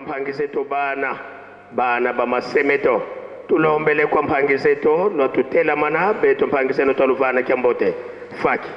Bampangizeto bana bana bamasemeto tulombele kwa mpangizeto lwatutelamana beto mpangiseno twaluvana kyambote faki.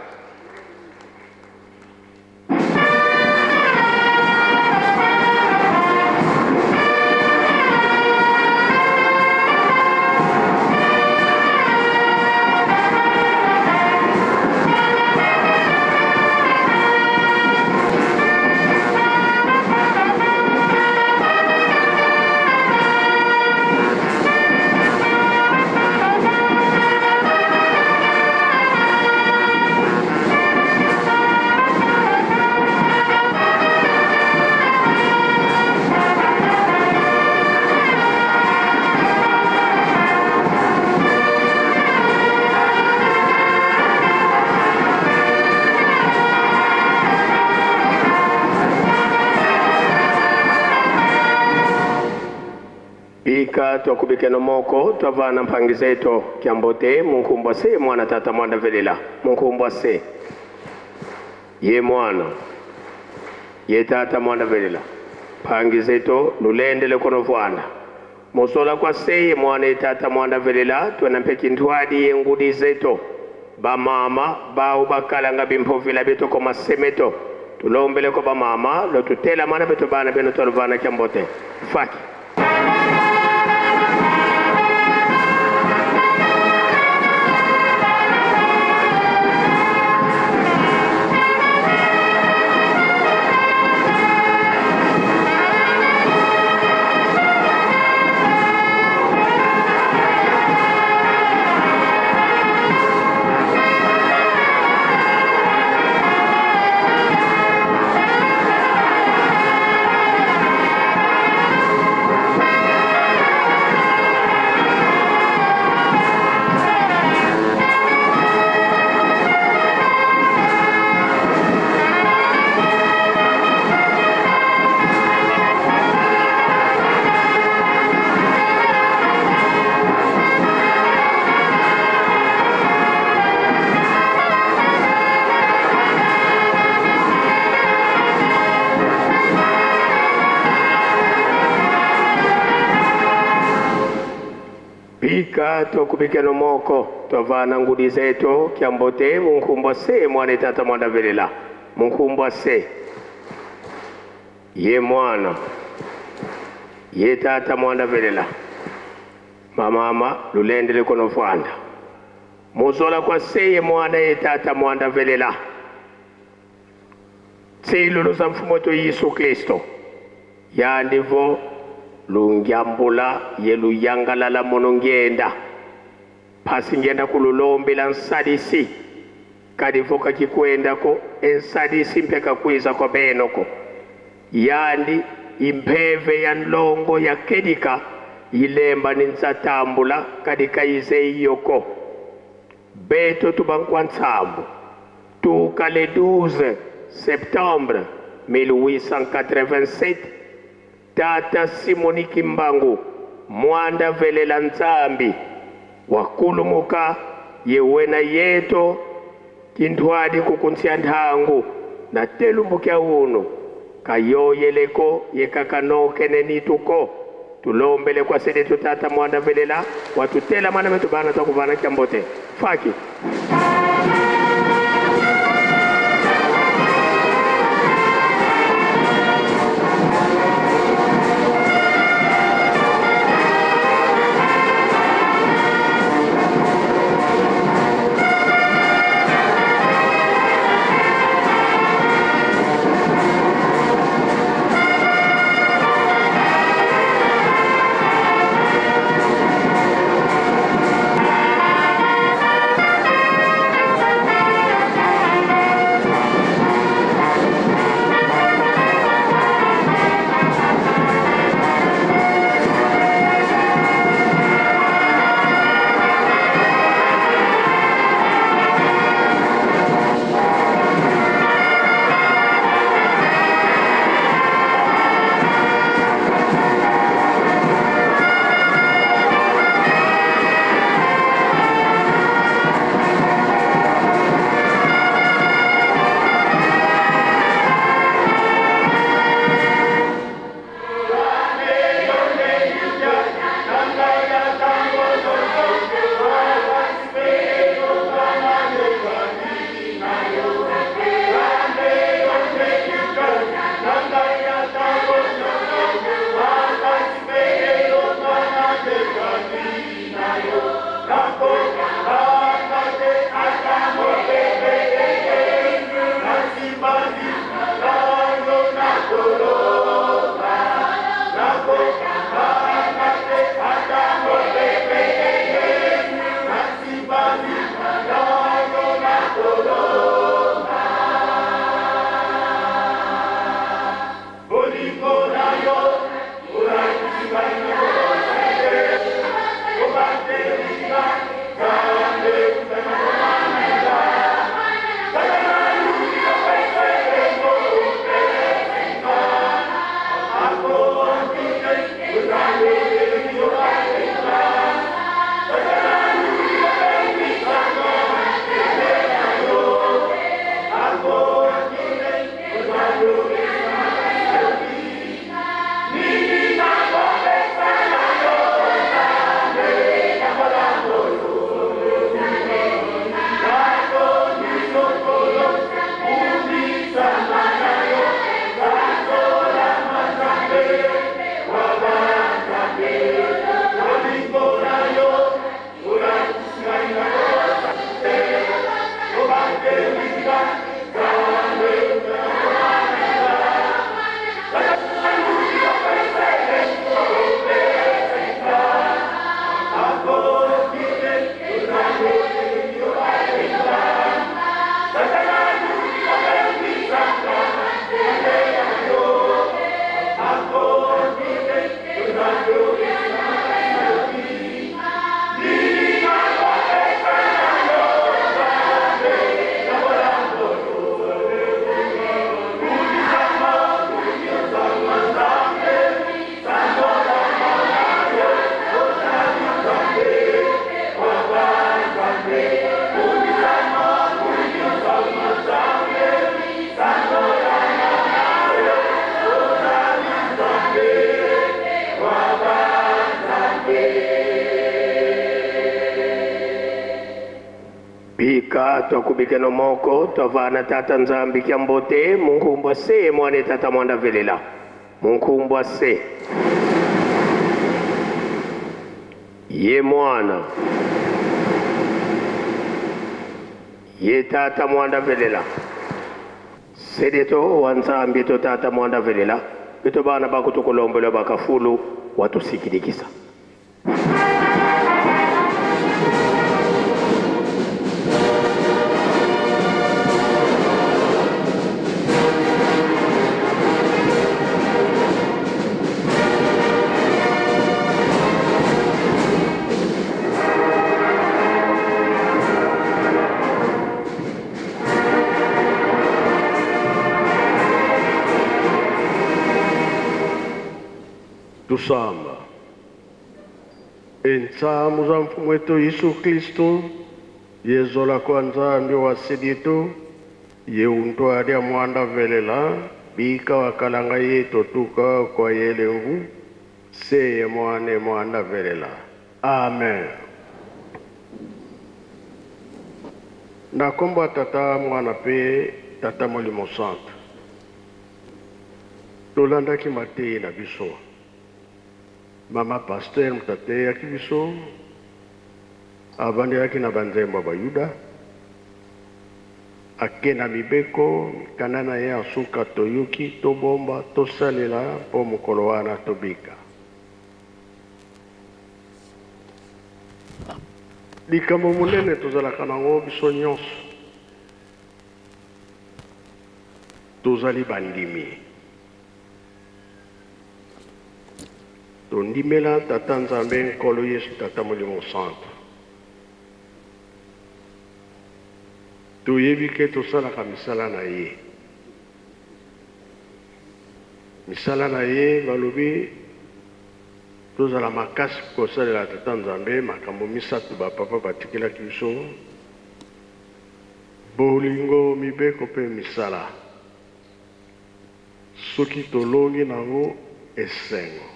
Bika twakubikeno moko twavana mpangizeto kyambote munkumbwa se mwana tata mwanda velela munkumbwa se ye mwana ye tata mwanda velela mpangizeto lulendele kono vwana musola kwa se ye mwana ye tata mwanda velela twena mpeki ntwadi ye ngudi zeto bamama bawu bakalanga bimpovila beto ko masemeto tulombele ko bamama lotutela mana beto bana beno twaluvana kyambote faki. Bika twakubikeno moko twavana ngudi zeto kyambote munkumbwa se mwana tata mwanda velela munkumbwa se ye mwana ye tata mwanda velela mamama lulendele kono fwanda muzola kwa se ye mwana ye tata mwanda velela tsilulu za mfumo to Yesu Kristo yandivo lungyambula ye luyangalala mono ngenda phasi ngenda kululombela nsalisi kadivo kakikwendako ensalisi mpeka kwiza kwa benoko yandi impeve ya nlongo ya kedika ilemba ni ntsatambula kadika ize iyoko beto tubankwa ntsambu tuka le 12 septembre 1887 tata Simoni Kimbangu mwanda velela ntsambi wakulumuka yewena yeto kinthwadi kukuntsia nthangu na telumbukya uno kayoyeleko yekakanokene nituko tulombele kwa sedetu tata mwanda velela watutela mwana metu bana twakuvana kyambote faki. Bika twakubikeno moko twavana tata Nzambi kya mbote munkumbwa se mwane tata mwanda velela munkumbwa se ye mwana ye tata mwanda velela sedeto wa Nzambi to tata mwanda velela beto bana bakutukulombela bakafulu watusikilikisa. Tusamba. Entsamu za mfumu wetu Yesu Kristo, yezola kwa Nzambi wa seditu, ye untwalya mwanda velela, bika wakalanga yetu tuka kwa yelengu, seye mwane mwanda velela. Amen. Na kombo ya Tata, Mwana pe Tata Molimo Santu. Tolandaki mateyi na biso. Mama pasteur moto ateyaki biso, avandelaki na banzembo ya Bayuda, ake na mibeko, mikanda na ye ya suka toyoki, tobomba, tosalela mpo mokolo wana tobika. Likambo monene tozalaka nango biso nyonso, tozali bandimi. Tondimela Tata Nzambe, Nkolo Yesu, Tata Molimo Santu. Toyebi ke tosalaka misala na ye. Misala na ye balobi tozala makasi kosalela Tata Nzambe makambo misato ba papa batikelaki biso, bolingo, mibeko pe misala. Soki tolongi nango esengo.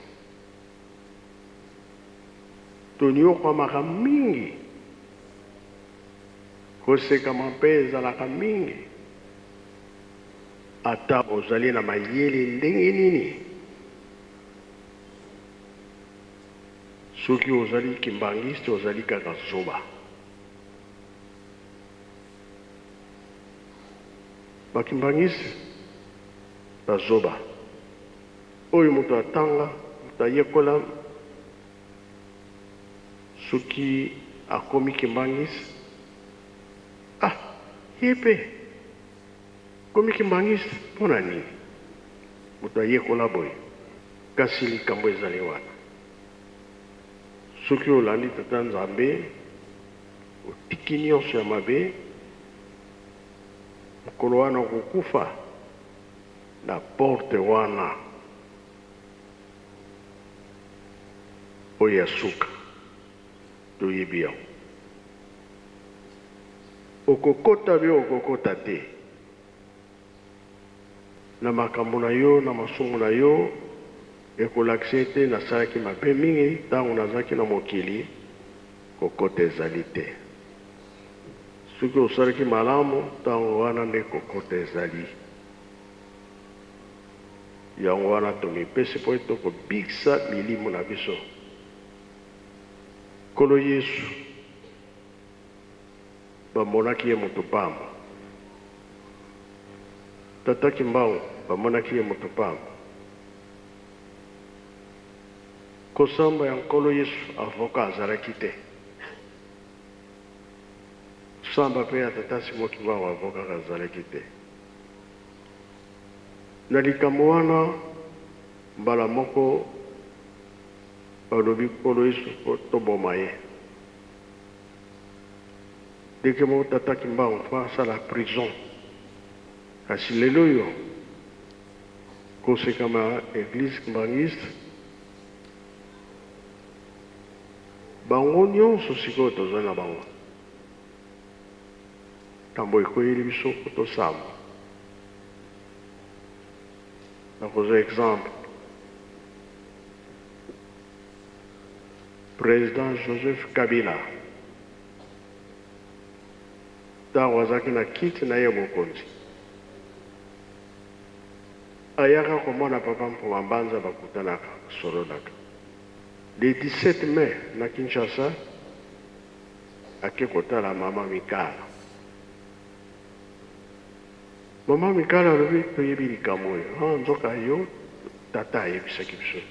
Tonyokwamaka mingi. Kosekama mpe ezalaka mingi. Ata ozali na mayele ndenge nini, soki ozali kimbanguiste ozali kaka zoba. Ba kimbanguiste ba zoba. Oyo moto atanga, moto ayekola soki akomi kimbanguiste ah ye pe akomi kimbanguiste pona nini? Moto ayekola boye kasi likambo ezali wana soki olandi tata Nzambe Otiki nionso ya mabe, mokolo wana okokufa na porte wana oyo ya suka, toyebi yango. Okokota be okokota te na makambo na yo, na masumu na yo, ekolakisa ete nasalaki mabe mingi tango nazalaki na mokili. Kokota ezali te. Soki osalaki malamu, ntango wana nde kokota ezali. Yango wana tomipesi mpo ete tokobikisa milimo na biso. Nkolo Yesu, bamonaki ye moto pamba. Tata Kimbangu, bamonaki ye moto pamba. Kosamba ya Nkolo Yesu avocat azalaki te. Samba pe ya Tata Simon Kimbangu avocat azalaki te. Na likambo wana mbala moko balobi Nkolo Yesu po toboma ye. Ndenge moko Tata Kimbangu po asala prison. Kasi lelo oyo Kosekama eglise kimbanguiste bango nionso sikoyo tozali na bango tambo ekweyeli biso po tosamba nakozwa exemple president Joseph Kabila. Ntango azalaki na kiti na ye ya bokonzi, ayaka komona papa Mfuma Mbanza, bakutanaka, basololaka. Le 17 mai na Kinshasa, ake kotala mama Mikala. Mama Mikala alobi, toyebi likambo oyo. Ah, nzoka yo tata ayebisaki biso.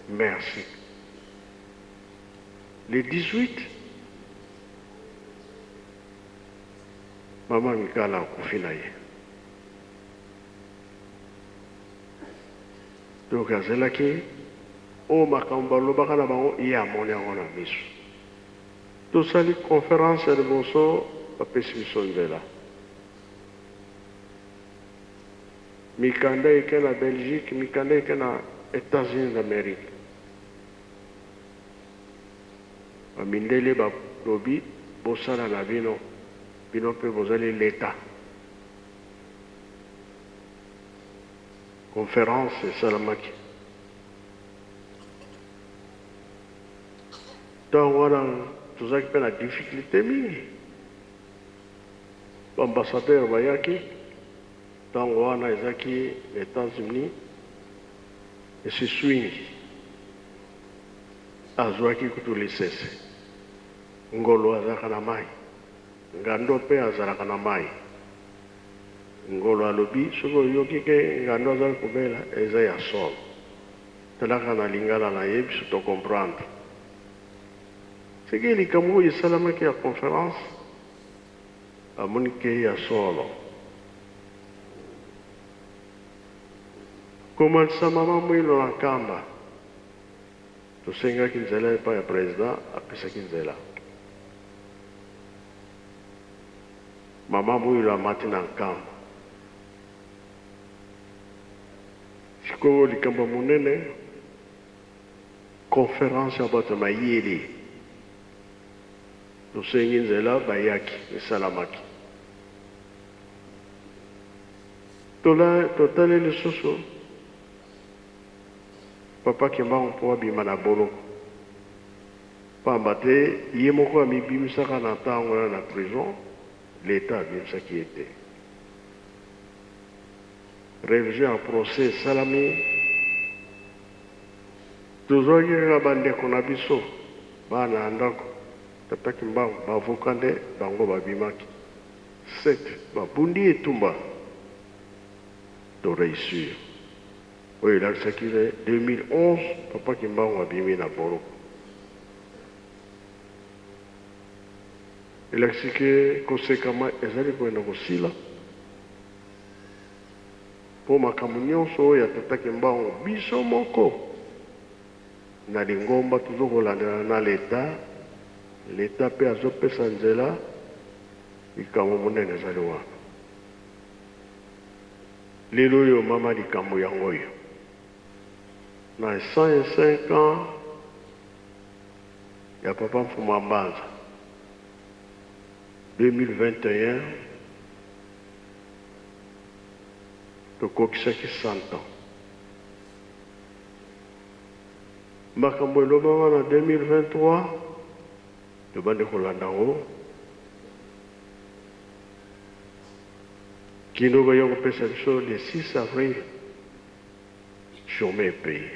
Merci. Le 18, mama Mikala akufi na ye. Donc azelaki oyo makambo balobaka na bango, ye amoni yango na miso. Tosali conference ya liboso, bapesi biso nzela. Mikanda eke na Belgique, mikanda eke na Etats-Unis d'Amerique. Ba mindele balobi bosala na bino, bino mpe bozali l'Etat. Conference esalamaki. Ntango wana tozalaki mpe na difficulté mingi. Ba ambassadeurs bayaki, ntango wana ezalaki na Etats-Unis, Monsieur Swingi azwaki kutu lisese. Ngolo azalaka na mayi, ngando mpe azalaka na mayi. Ngolo alobi soki oyoki ke ngando azali kobela eza ya solo. Talaka na lingala na ye biso to comprendre. Soki likambo oyo esalamaki ya conference amoni ke ya solo. Komatisa mama Mwilo na Nkamba, tosengaki nzela epai ya president, apesaki nzela. Mama Mwilo amati na Nkamba. Sikoyo likambo ya monene, conference ya bato ya mayele, tosengi nzela, bayaki, esalamaki. Totali lisusu Papa Kimbangu mpo abima na boloko, pamba te ye moko amibimisaka na tango wana na prison, l'etat abimisaki ye te. Revision ya procès esalami, tozwaki kaka ba ndeko na biso bana ya ndako Tata Kimbangu, ba avocats nde bango babimaki. 7 babundi etumba to reussir oyo elakisaki le 2011 papa Kimbangu abimi na boloko. Elakisi ke kosekama ezali koenda kosila po makambo nionso oyo ya tata Kimbangu biso moko na lingomba tozo kolandela na l'etat, l'etat pe azo pesa nzela. Likambo monene ezali wana. Lelo oyo mama likambo yango oyo. Na 105 ans ya papa Mfuma Mbanza 2021 tokokisaki 100 ans. Makambo elobama na 2023 Tobandi kolanda yango kino baya kopesa biso le 6 avril chome paye.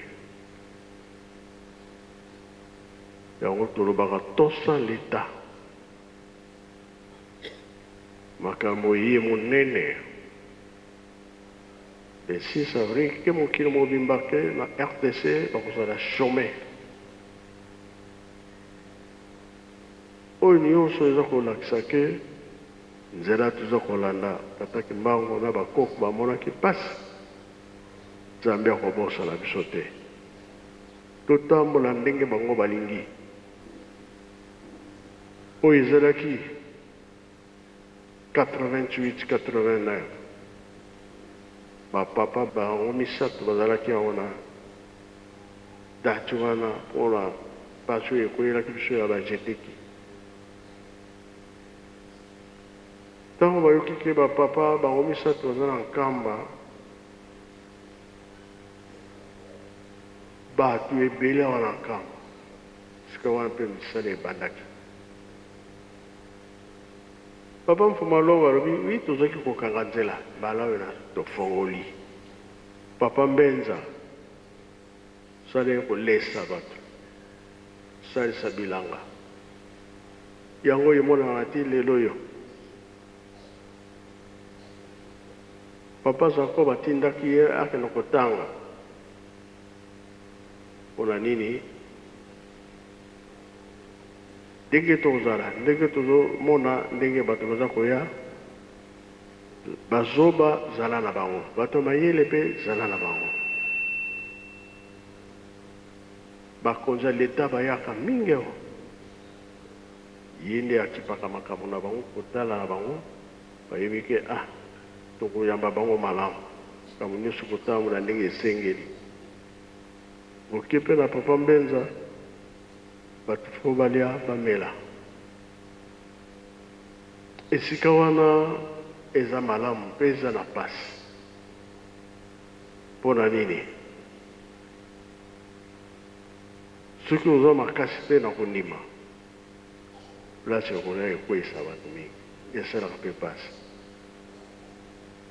Yango tolobaka tosa l'etat. Makambo eye monene le 6 avril ke mokili mobimba ke na RDC bakozala chome. Oyo nionso eza kolakisa ke nzela toza kolanda tata kimbangu na ba koko bamonaki pasi nzambe akobosana biso te totambola ndenge bango balingi oyo ezalaki 88 89 ba papa bango misatu bazalaki yango na Date wana pona pasi oyo ekweyelaki biso ya ba jeteki. Tango bayoki ke ba papa bango misatu baza na Nkamba, batu ebele awa na Nkamba. Esika wana pe misala ebandaki. Papa Mfuma Longo alobi, oui, tozalaki kokanga nzela, mbala oyo na tofongoli. Papa Mbenza, sala ye kolesa bato, salisa bilanga. Yango emonanaka ti lelo oyo. Papa Jacob atindaki ye akende kotanga. Pona nini? Ndenge tokozala, ndenge tozomona ndenge bato baza koya, bazoba zala na bango, bato ya mayele pe zala na bango. Bakonzi ya leta bayaka mingi awa, ye nde akipaka makambo na bango, kotala na bango, bayebi ke ah tokoyamba bango malamu, makambo nyonso kotambola ndenge esengeli. Oke pe na papa Mbenza, Bato faut balia bamela. Esika wana eza malamu pe eza na pasi. Pona nini? Soki oza makasi te na kondima, place ya kolia ekweyisa bato mingi. Esalaka pe pasi.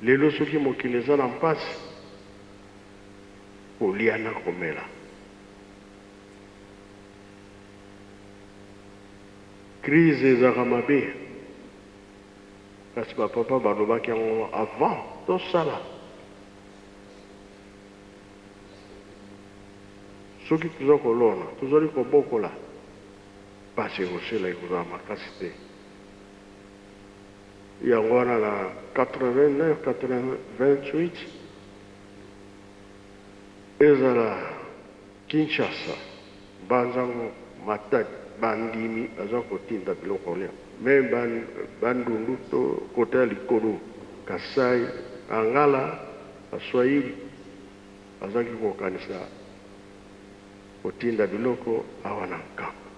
Lelo soki mokili eza na mpasi, kolia na komela. Crise ezalaka mabe kasi ba papa balobaki yango avant tosala soki toza kolona tozali kobokola pasi ekosila ekozala makasi te yango wana na 89 88 ezala Kinshasa, Mbanza ngo Matadi ba ndimi baza kotinda biloko kolia mais Bandundu to cote ya likolo Kasai, Bangala, ba Swahili bazaki kokanisa kotinda biloko awa na Nkambo.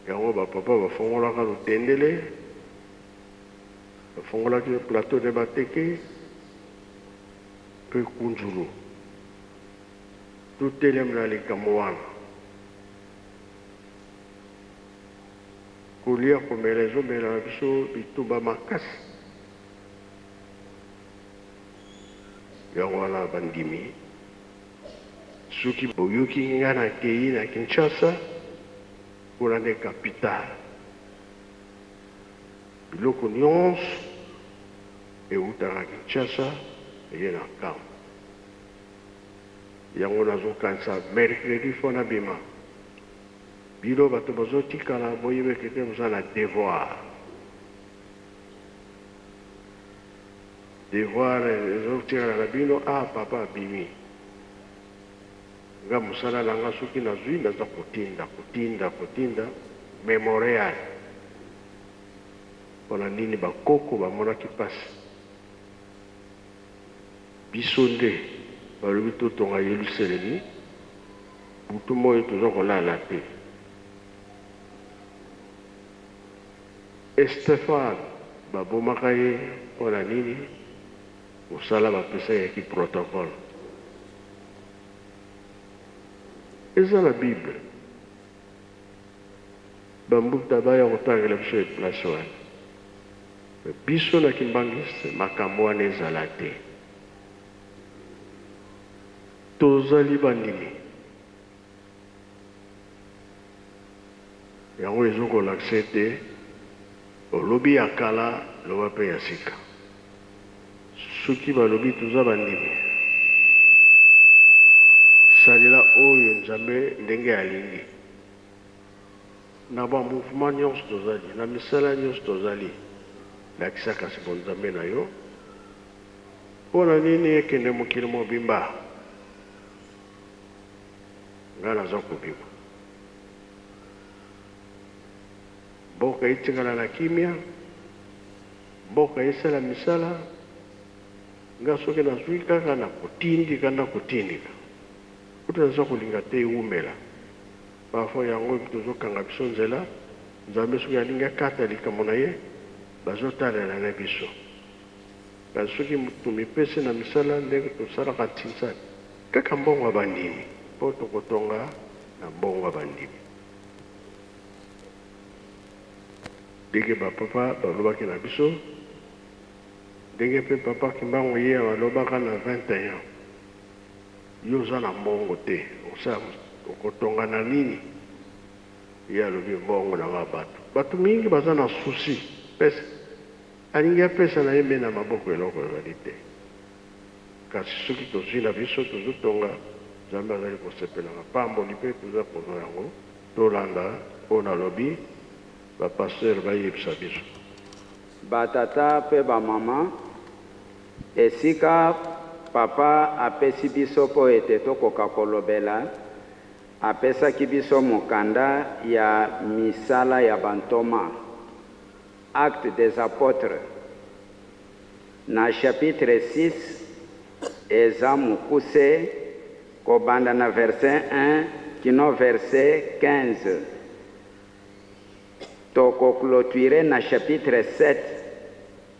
Yango ba papa bafongolaka lutendele, bafongolaki plateau de Bateke. Mpe Kunzulu. Totelemi na likambo wana. Kolia komela ezomela na biso bitumba makasi. Yango wana bandimi, soki boyoki nga nakeyi na Kinshasa, kuna nde capitale. Biloko nionso Ewutaka Kinshasa eye na camp. Yango nazo kanisa mercredi faut na bima. Bino bato bozo tikala boyeba ke te boza na devoir. Devoir ezo tikala na bino ah papa abimi. Nga musala na nga soki nazui naza kotinda kotinda kotinda memorial. Pona nini ba koko ba monaki pasi? Biso nde balobi totonga Yeluselemi, butu moyi toza kolala te. Estefane babomaka ye pona nini? Mosala bapesa ye ki protocole. Eza na bible. Ba mbuta baya kotangela biso place wana mais biso na kimbanguiste makambo wana ezala te. Tozali bandimi yango ezo kolakisa ete olobi ya kala loba pe ya sika. Soki balobi toza bandimi salela oyo Nzambe ndenge alingi. Na ba mouvement nionso tozali, na misala nionso tozali, lakisa kasi bonzambe na yo. Mpo na nini ekende mokili mobimba? Ngai naza kobima. Mboka etikala na kimia, mboka esala misala, nga soki nazui kaka na kotindika na kotindika. Kutu naza kolinga te ewumela. Parfois yango mutu ezo kanga biso nzela, Nzambe soki alingi akata likambo na ye bazo talela na biso. Kasi soki tomipesi na misala ndenge tosalaka ntinsani kaka mbongo ya bandimi po tokotonga na mbongo ya bandimi. Ndenge ba papa balobaki na biso, ndenge pe papa Kimbangu ye alobaka na 21, yo oza na mbongo te, osala okotonga na nini? Ye alobi mbongo na nga bato. Bato mingi baza na souci, pesa alingi apesa na ye me na maboko eloko ezali te. Kasi soki tozwi na biso tozotonga, Nzambe azali kosepela na pamboli mpe toza kozwa yango. Tolanda oyo nalobi, ba pasteurs bayebisa biso. Ba tata pe ba mama, esika Papa apesi biso mpo ete tokoka kolobela, apesaki biso mokanda ya Misala ya Bantoma, Actes des Apotres, na chapitre 6, eza mokuse, kobanda na verset 1 kino verset 15. Toko cloturer na chapitre 7,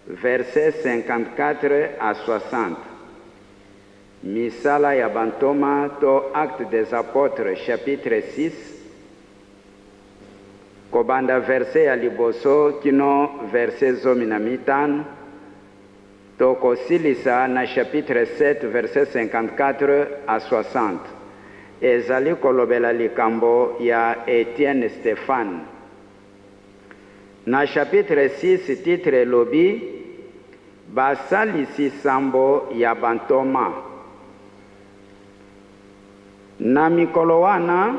versets 54 à 60. Misala ya Bantoma to Actes des Apotres chapitre 6, kobanda verset ya liboso kino verset 15, tokosilisa na chapitre 7, verset 54 à 60. Ezali kolobela likambo ya Etienne Stephane. Na chapitre 6, titre elobi, Basalisi sambo ya bantoma. Na mikolo wana,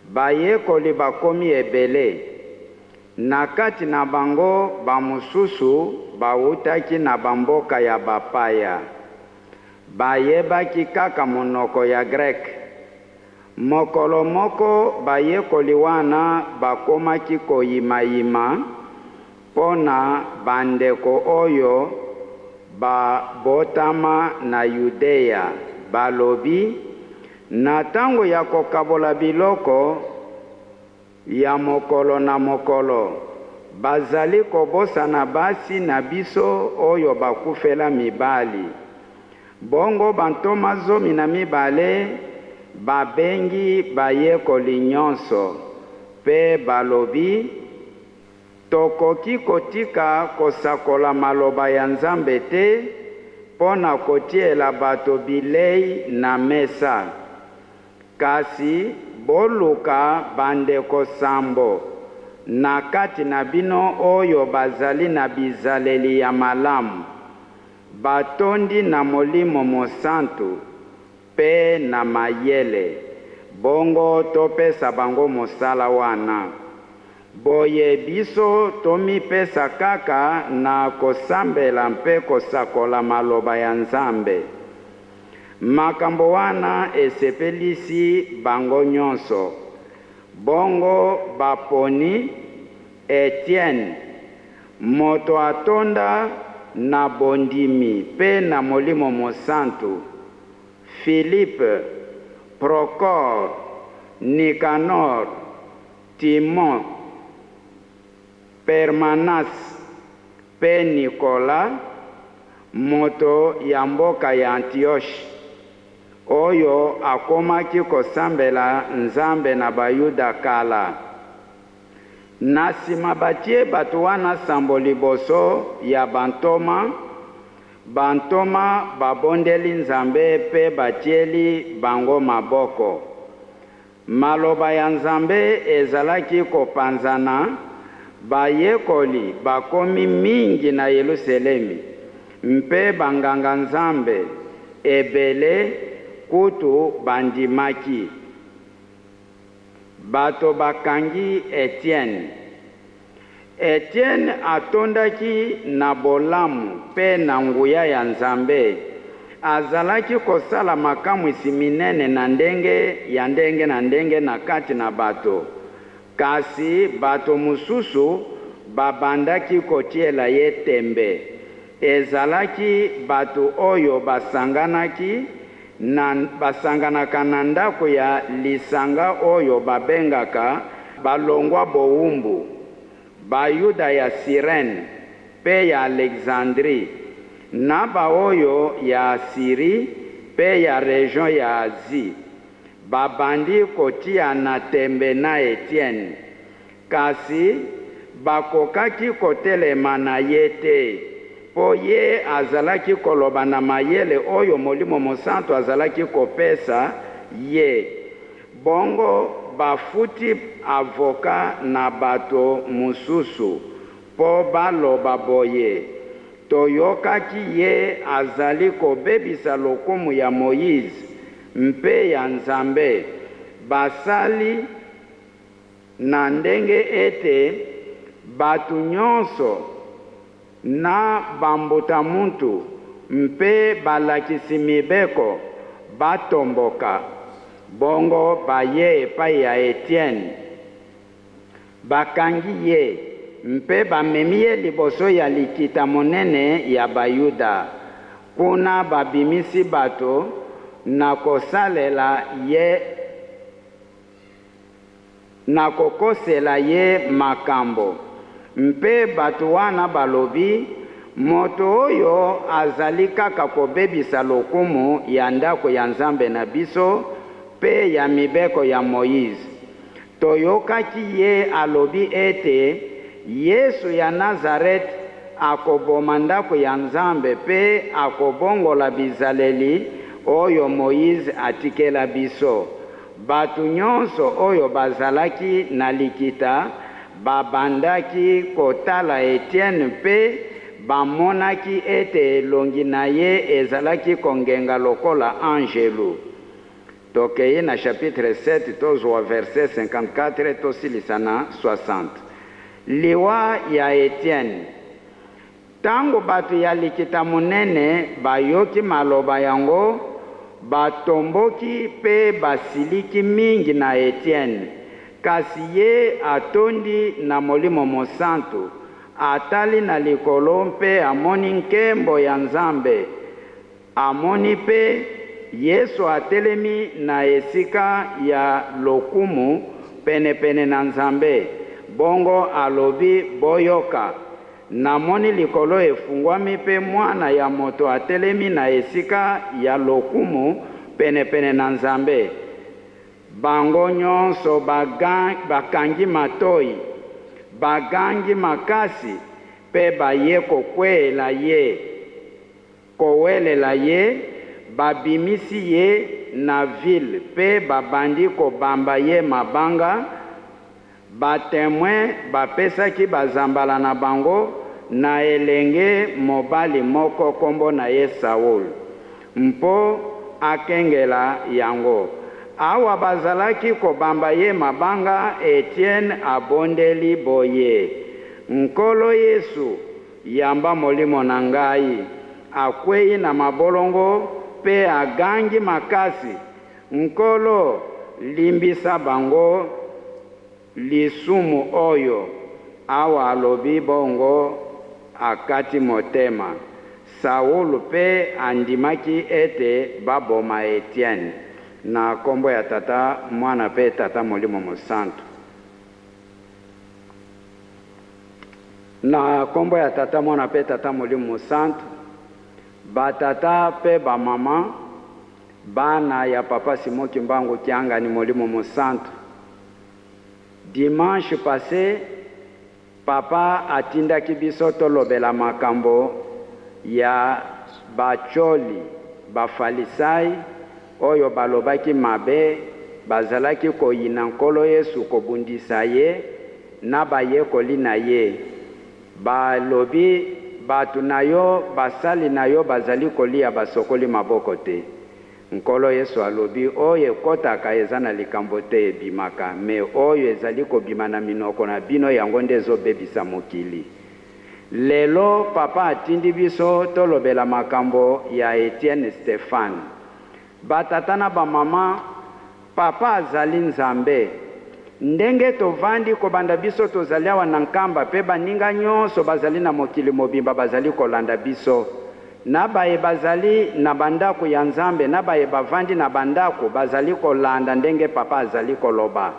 bayekoli bakomi ebele. Na kati na bango bamosusu bawutaki na bamboka ya bapaya. Bayebaki kaka monoko ya greke. Mokolo moko bayekoli wana bakomaki koyimayima mpo na bandeko oyo babotama na Yudea, balobi, Na tango ya kokabola biloko ya mokolo na mokolo, bazali kobosana basi na biso oyo bakufela mibali. Bongo bantoma 12 babengi bayekoli nyonso pe balobi, Tokoki kotika kosakola maloba ya Nzambe te mpo na kotiela bato bilei na mesa. Kasi boluka bandeko sambo na kati na bino oyo bazali na bizaleli ya malamu, batondi na Molimo Mosantu pe na mayele, bongo topesa bango mosala wana. Boye biso tomipesa kaka na kosambela mpe kosakola maloba ya Nzambe. Makambo wana esepelisi bango nyonso. Bongo baponi Etienne, moto atonda na bondimi pe na Molimo Mosantu, Filipe, Prokore, Nikanor, Timon, Permanas pe Nikola, moto ya mboka ya Antioche, oyo akomaki kosambela Nzambe na Bayuda kala. Na sima batie bato wana sambo liboso ya bantoma, bantoma babondeli Nzambe pe batieli bango maboko. Maloba ya Nzambe ezalaki kopanzana, bayekoli bakomi mingi na Yeluselemi, mpe banganga-Nzambe ebele kutu bandimaki. Bato bakangi Etienne. Etienne atondaki na bolamu mpe na nguya ya Nzambe. Azalaki kosala makamwisi minene na ndenge ya ndenge na ndenge na kati na bato. Kasi bato mosusu babandaki kotiela ye tembe. Ezalaki bato oyo basanganaki na basanganaka na ndako ya lisanga oyo babengaka balongwa bowumbu, Bayuda ya Sirene pe ya Alexandrie, na baoyo ya Syrie pe ya region ya Asie, babandi kotiana tembe na Etienne. Kasi Bakokaki kotelema na ye te, mpo ye azalaki koloba na mayele oyo Molimo Mosantu azalaki kopesa ye. Bongo bafuti avoka na bato mosusu mpo baloba boye, Toyokaki ye azali kobebisa lokumu ya Moize mpe ya Nzambe. Basali na ndenge ete bato nyonso na bambuta-muntu mpe balakisi-Mibeko batomboka. Bongo baye epai ya Etiene, bakangi ye mpe bamemi ye liboso ya Likita-Monene ya Bayuda. Kuna babimisi bato na kosalela ye na kokosela ye makambo. Mpe bato wana balobi, Moto oyo azali kaka kobebisa lokumu ya Ndako ya Nzambe na biso mpe ya Mibeko ya Moize. Toyokaki ye alobi ete Yesu ya Nazarete akoboma Ndako ya Nzambe mpe akobongola bizaleli oyo Moize atikela biso. Bato nyonso oyo bazalaki na likita babandaki kotala Etiene mpe bamonaki ete elongi na ye ezalaki kongenga lokola anjelu. Tokei na chapitre 7, tozwa verset 54 tosilisa na 60. Liwa ya Etiene. Tango bato ya Likita-Monene bayoki maloba yango, batomboki pe basiliki mingi na Etiene. Kasi ye atondi na Molimo Mosantu, atali na likolo mpe amoni nkembo ya Nzambe, amoni pe Yesu atelemi na esika ya lokumu penepene na Nzambe. Bongo alobi, Boyoka! Namoni likolo efungwami pe Mwana ya Moto atelemi na esika ya lokumu penepene na Nzambe. Bango nyonso bakangi matoi, bagangi makasi pe baye kokweela ye, kowelela ye. Babimisi ye na ville pe babandi kobamba ye mabanga. Ba temoins bapesaki bazambala na bango na elenge mobali moko kombo na ye Saul, mpo akengela yango. Awa bazalaki kobamba ye mabanga, Etienne abondeli boye, Nkolo Yesu, yamba molimo na ngai. Akwei na mabolongo pe agangi makasi, Nkolo, limbisa bango lisumu oyo. Awa alobi bongo, akati motema. Saul pe andimaki ete baboma Etienne. Na kombo ya Tata, Mwana pe Tata Molimo Mosantu. Na kombo ya Tata, Mwana pe Tata Molimo Mosantu, ba tata pe ba mama, bana ya Papa Simon Kimbangu Kiangani Molimo Mosantu. Dimanche passe, Papa atindaki biso tolobela makambo ya bacholi, bafalisai oyo balobaki mabe, bazalaki koyina Nkolo Yesu, kobundisa ye na bayekoli na ye. Balobi, bato na yo, basali na yo bazali kolia basokoli maboko te. Nkolo Yesu alobi, oyo ekotaka eza na likambo te, ebimaka, mais oyo ezali kobima na minoko na bino yango nde ezobebisa mokili. Lelo Papa atindi biso tolobela makambo ya Etienne Stephane. Ba tata na ba mama, Papa azali Nzambe. Ndenge tovandi kobanda biso tozali awa na Nkamba pe baninga nyonso bazali na mokili mobimba bazali kolanda biso. Na baye bazali na ba ndako ya Nzambe na baye bavandi na ba ndako bazali kolanda ndenge Papa azali koloba.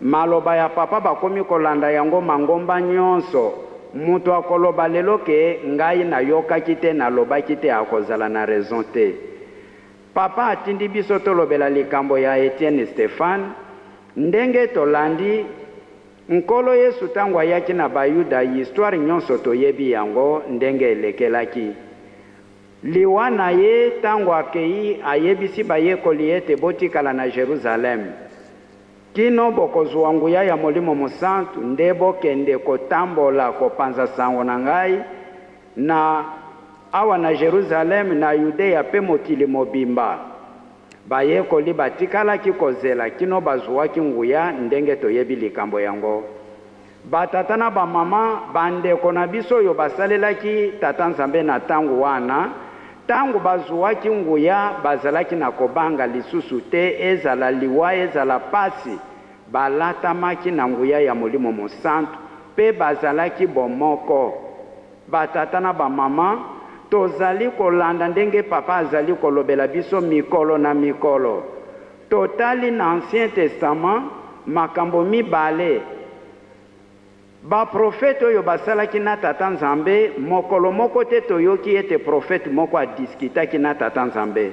Maloba ya Papa bakomi kolanda yango mangomba nyonso. Moto akoloba lelo ke ngai nayokaki te, nalobaki te akozala na raison te. Papa atindi biso tolobela likambo ya Etienne Stephane ndenge tolandi. Nkolo Yesu tango ayaki na Bayuda histoire nyonso toyebi yango ndenge elekelaki. Liwa na ye tango akei ayebisi bayekoli ete botikala na Jerusalem kino bokozua nguya ya Molimo Mosantu nde bokende kotambola kopanza sango na ngai na awa na Jerusalem na Yudea pe mokili mobimba. Bayekoli batikalaki kozela kino bazuaki nguya ndenge toyebi likambo yango. Ba tata na ba mama, ba ndeko na biso oyo basalelaki Tata Nzambe na tango wana, tango bazuaki nguya bazalaki na kobanga lisusu te ezala liwa ezala pasi, balatamaki na nguya ya Molimo Mosantu pe bazalaki bomoko. Ba tata na ba mama, tozali kolanda ndenge Papa azali kolobela biso mikolo na mikolo. Totali na Ancien Testament makambo mibale. Ba prophètes oyo basalaki na Tata Nzambe, mokolo moko te toyoki ete prophète moko a discutaki na Tata Nzambe.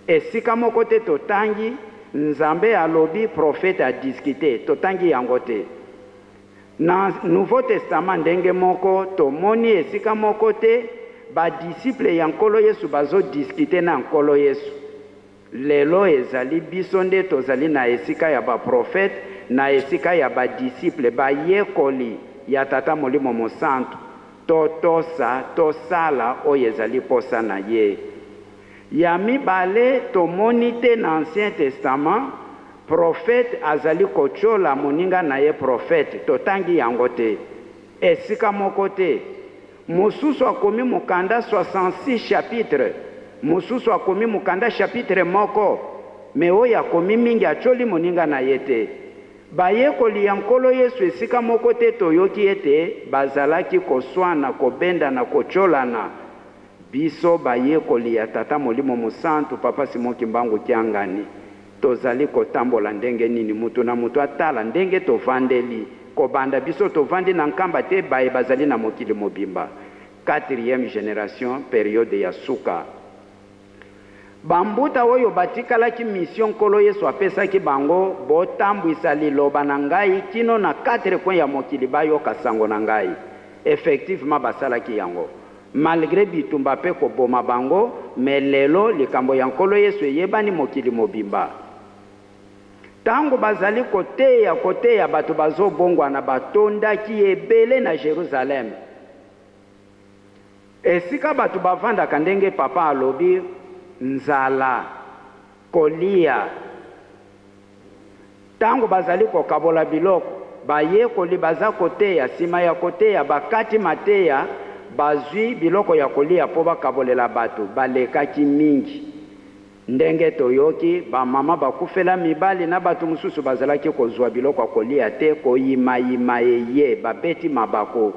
Esika moko te totangi, Nzambe alobi, prophète a discuter, totangi yango te. Na Nouveau Testament ndenge moko, tomoni esika moko te ba disciples ya Nkolo Yesu bazo discuter na Nkolo Yesu. Lelo ezali biso nde tozali na esika ya ba prophètes, na esika ya ba disciples, bayekoli ya Tata Molimo Mosantu, totosa, tosala oyo ezali posa na ye. Ya mibale, tomoni te na Ancien Testament prophète azali kotiola moninga na ye prophète, totangi yango te. Esika moko te. Mosusu akomi mokanda 66 chapitres, mosusu akomi mokanda chapitre moko, mais oyo akomi mingi atioli moninga na ye te. Bayekoli ya Nkolo Yesu esika moko te toyoki ete bazalaki koswana, kobendana, kotiolana. Biso bayekoli ya Tata Molimo Mosantu, Papa Simon Kimbangu Kiangani, tozali kotambola ndenge nini? Mutu na mutu atala ndenge tovandeli, kobanda biso tovandi na Nkamba te baye bazali na mokili mobimba. Quatrième generation, periode ya suka. Ba mbuta oyo batikalaki mission Nkolo Yesu apesaki bango, botambwisa liloba na ngai kino na quatre coins ya mokili bayoka sango na ngai. Effectivement basalaki yango. Malgre bitumba pe koboma bango, mais lelo likambo ya Nkolo Yesu eyebani mokili mobimba. Tango bazali koteya koteya bato bazobongwana batondaki ebele na Jerusalem. Esika bato bavandaka ndenge papa alobi nzala, kolia. Tango bazali kokabola biloko, bayekoli baza koteya, sima ya koteya bakati mateya, bazwi biloko ya kolia po bakabolela bato, balekaki mingi. Ndenge toyoki, ba mama bakufela mibali na bato mosusu bazalaki kozua biloko ya kolia te, koyimayima eye, babeti mabaku.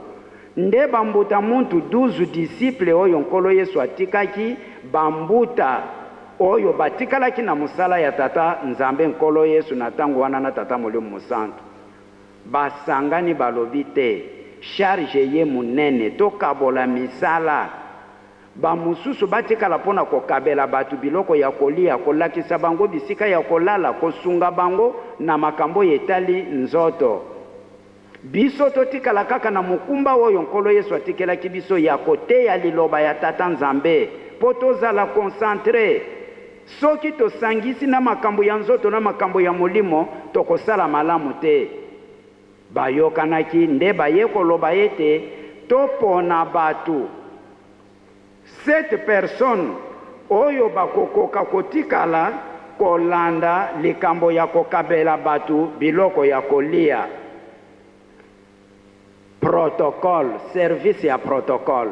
Nde ba mbuta muntu 12 disciples oyo Nkolo Yesu atikaki, ba mbuta oyo batikalaki na mosala ya Tata Nzambe Nkolo Yesu na tango wana na Tata Molimo Mosantu, basangani balobi te, charge eye monene, tokabola misala. Ba mosusu batikala mpo na kokabela bato biloko ya kolia, kolakisa bango bisika ya kolala, kosunga bango na makambo oyo etali nzoto. Biso totikala kaka na mokumba oyo Nkolo Yesu atikelaki biso ya koteya liloba ya Tata Nzambe mpo tozala concentre. Soki tosangisi na makambo ya nzoto na makambo ya molimo, tokosala malamu te. Bayokanaki nde baye koloba ete topona batu, sept personnes, oyo bakokoka kotikala kolanda likambo ya kokabela batu biloko ya kolia. Protocole, service ya protocole.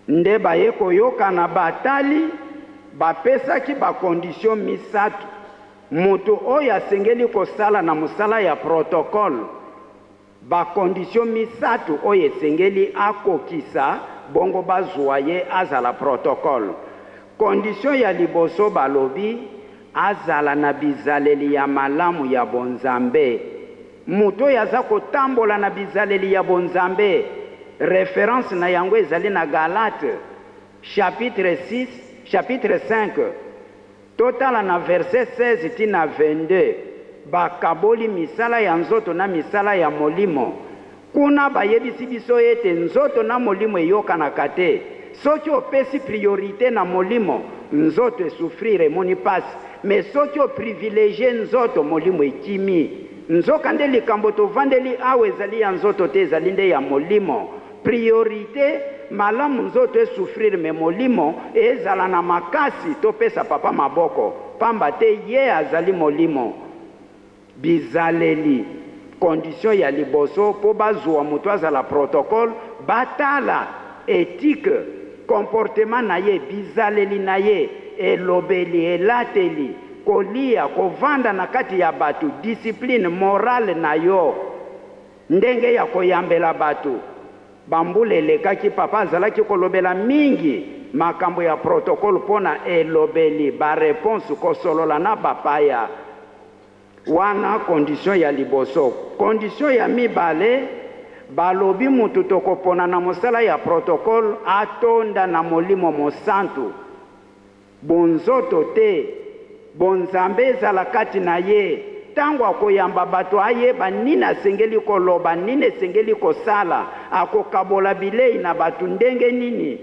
Nde baye koyokana batali bapesaki ba conditions misatu, mutu oyo asengeli kosala na mosala ya protocole, ba conditions misatu oyo esengeli akokisa bongo bazua ye azala protocole. Condition ya liboso balobi azala na bizaleli ya malamu ya bonzambe. Moto oyo aza kotambola na bizaleli ya bonzambe, reference na yango ezali na Galates chapitre 6, chapitre 5, totala na verset 16 ti na 22. Bakaboli misala ya nzoto na misala ya molimo. Kuna bayebisi biso ete nzoto na molimo eyokanaka te. Soki opesi priorite na molimo, nzoto esouffrir, emoni pasi. Mais soki oprivilegier nzoto, molimo ekimi. Nzokande likambo tovandeli awa ezali ya nzoto te, ezali nde ya molimo. Priorite, malamu nzoto esouffrir mais molimo ezala na makasi, topesa papa maboko, pamba te ye azali molimo. Bizaleli, condition ya liboso po bazua mutu azala protocole, batala ethique, comportement na ye, bizaleli na ye, elobeli, elateli, kolia, kovanda na kati ya batu, discipline, morale na yo, ndenge ya koyambela batu. Bambula elekaki, papa azalaki kolobela mingi makambo ya protocole mpo na elobeli, ba reponses, kosolola na bapaya. Wana condition ya liboso. Condition ya mibale, balobi mutu tokopona na mosala ya protocole atonda na Molimo Mosantu. Bonzoto te, bonzambe ezala kati na ye. Tango akoyamba bato ayeba nini asengeli koloba, nini esengeli kosala, akokabola bilei na bato ndenge nini.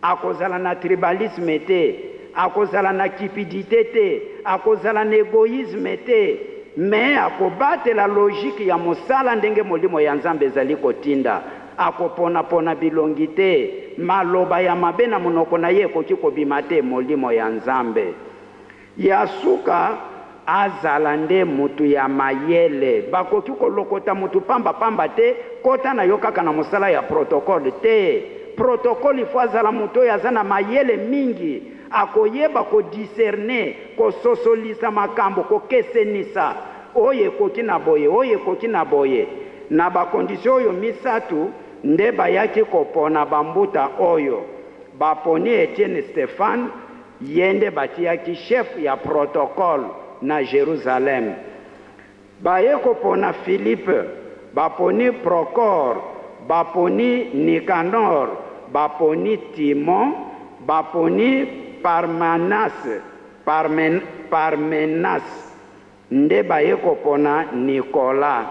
Akozala na tribalisme te, akozala na cupidite te, akozala na egoïsme te, mais akobatela logique ya mosala ndenge Molimo ya Nzambe ezali kotinda. Akopona-pona bilongi te, maloba ya mabe na monoko na ye ekoki kobima te, Molimo ya Nzambe. Ya suka, azala nde mutu ya mayele. Bakoki kolokota mutu pamba pamba te, kota na yo kaka na mosala ya protocole te. Protocole il faut azala mutu oyo aza na mayele mingi, akoyeba ko discerner, kososolisa makambo, kokesenisa oyo ekoki na boye, oyo ekoki na boye. Na ba conditions oyo misatu nde bayaki kopona ba mbuta oyo. Baponi Etienne Stephane, ye nde batiyaki chef ya protocole na Jerusalem. Baye kopona Philippe, baponi Procore, baponi Nicanor, baponi Timon, baponi Parmenas, Parmen, Parmenas. Nde baye kopona Nikola.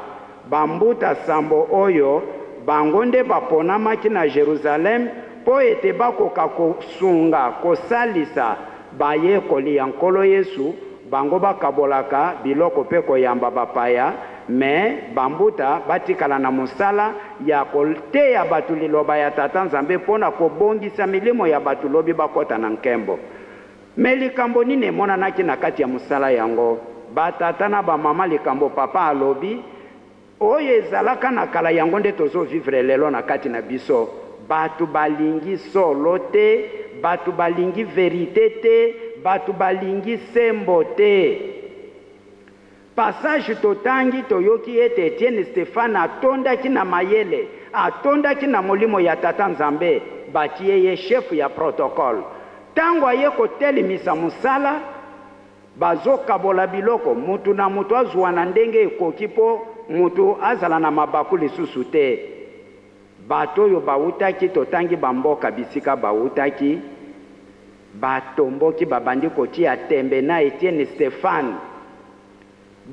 Bambuta sambo oyo, bango nde baponamaki na Jerusalem mpo ete bakoka kosunga, kosalisa, bayekoli ya Nkolo Yesu, bango bakabolaka biloko mpe koyamba bapaya, mais bambuta batikala na mosala ya koteya bato liloba ya Tata Nzambe mpo na kobongisa milimo ya bato lobi bakota na nkembo. Mais likambo nini emonanaki na kati ya mosala yango? Ba tata na ba mama likambo papa alobi oyo ezalaka na kala yango nde tozo vivre lelo na kati na biso. Batu balingi solo te, batu balingi verite te, batu balingi sembo te. Passage totangi toyoki ete Etienne Stephane atondaki na mayele, atondaki na molimo ya Tata Nzambe, batie ye chef ya protocole. Tango aye kotelemisa mosala, bazokabola biloko, mutu na mutu azua na ndenge ekoki po mutu azala na mabaku lisusu te. Bato oyo bawutaki, totangi ba mboka bisika bawutaki, batomboki, babandi kotia tembe na Etienne Stephane.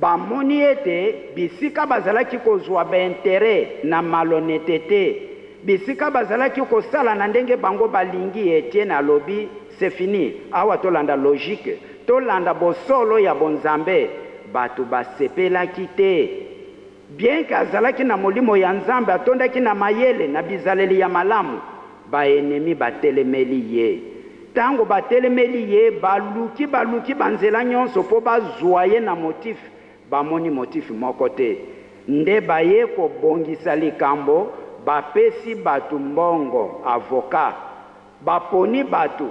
Bamoni ete bisika bazalaki kozua ba interets na malhonnetete, bisika bazalaki kosala na ndenge bango balingi, Etienne alobi, c'est fini, awa tolanda logique, tolanda bosolo ya bonzambe. Bato basepelaki te. Bien que azalaki na Molimo ya Nzambe, atondaki na mayele, na bizaleli ya malamu, ba ennemis batelemeli ye. Tango batelemeli ye, baluki, baluki ba nzela nyonso po bazua ye na motif, bamoni motif moko te. Nde baye kobongisa likambo, bapesi batu mbongo, avocat. Baponi bato.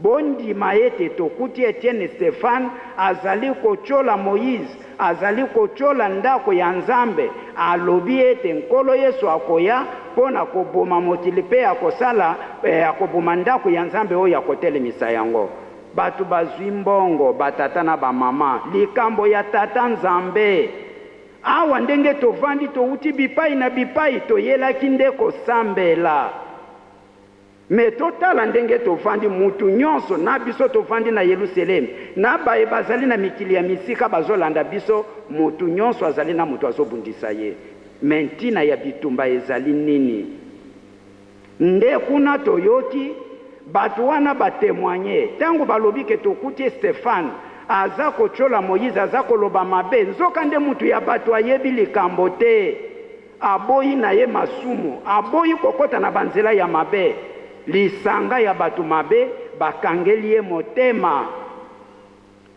Bondima ete tokuti Etienne Stephane azali kotyola Moïse, azali kotyola ndako ya Nzambe, alobi ete Nkolo Yesu akoya mpo na koboma mokili mpe akosala, eh, akoboma ndako ya Nzambe oyo akotelemisa yango. Bato bazwi mbongo, batata na bamama. Likambo ya Tata Nzambe. Awa ndenge tovandi, towuti bipai na bipai, toyelaki nde kosambela. Me totala ndenge tovandi, mutu nyonso na biso tovandi na Yeluselemi, na baye bazali na mikili ya misika bazolanda biso, mutu nyonso azali na mutu azobundisa ye. Me ntina ya bitumba ezali nini? Nde kuna toyoki batu wana ba temoigner, tango balobi ke tokuti Stephane aza kotiola Moïse, aza koloba mabe, nzoka nde mutu ya batu ayebi likambo te. Aboyi na ye masumu, aboyi kokota na ba nzela ya mabe. Lisanga ya bato mabe bakangeli ye motema.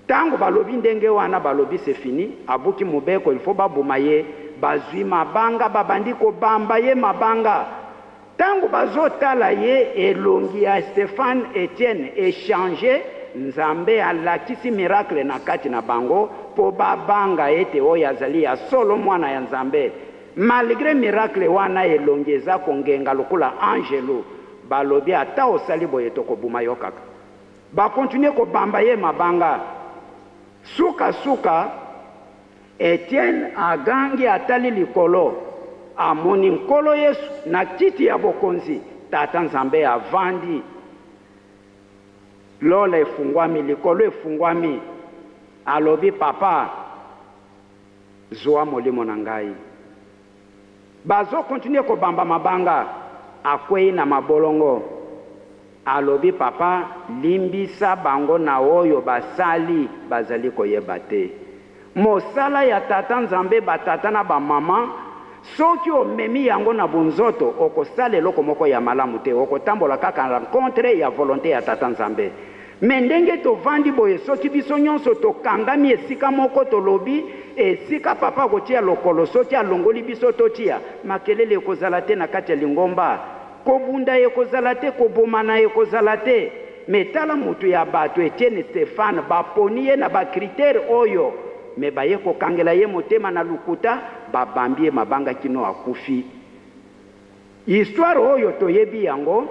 Tango balobi ndenge wana, balobi c'est fini, abuki mobeko, il faut baboma ye. Bazui mabanga, babandi kobamba ye mabanga. Tango bazotala ye, elongi ya Stephane, Etienne, e changer, Nzambe alakisi miracle na kati na bango po babanga ete oyo azali ya solo mwana ya Nzambe. Malgre miracle wana elongi eza kongenga lokola angelu, balobi ata osali boye tokobuma yo kaka. Ba continuer kobamba ye mabanga. Suka suka Etienne agangi atali likolo, amoni Nkolo Yesu na kiti ya bokonzi, Tata Nzambe avandi. Lola efungwami, likolo efungwami. Alobi, Papa, zua molimo na ngai. Bazo continuer kobamba mabanga, akweyi na mabolongo. Alobi, Papa, limbisa bango na oyo basali, bazali koyeba te. Mosala ya Tata Nzambe, ba tata na ba maman, soki omemi yango na bonzoto, okosala eloko moko ya malamu te, okotambola kaka rencontre ya volonte ya Tata Nzambe. Mais ndenge tovandi boye, soki biso nyonso tokangami esika moko, tolobi esika Papa akotia lokolo, soki alongoli biso totia, makelele ekozala te na kati ya lingomba, kobunda ekozala te, kobomana ekozala te. Mais tala mutu ya batu Etienne Stephane, baponi ye na ba critères oyo, mais baye kokangela ye motema na lokuta, babambi ye mabanga kino akufi. Histoire oyo toyebi yango,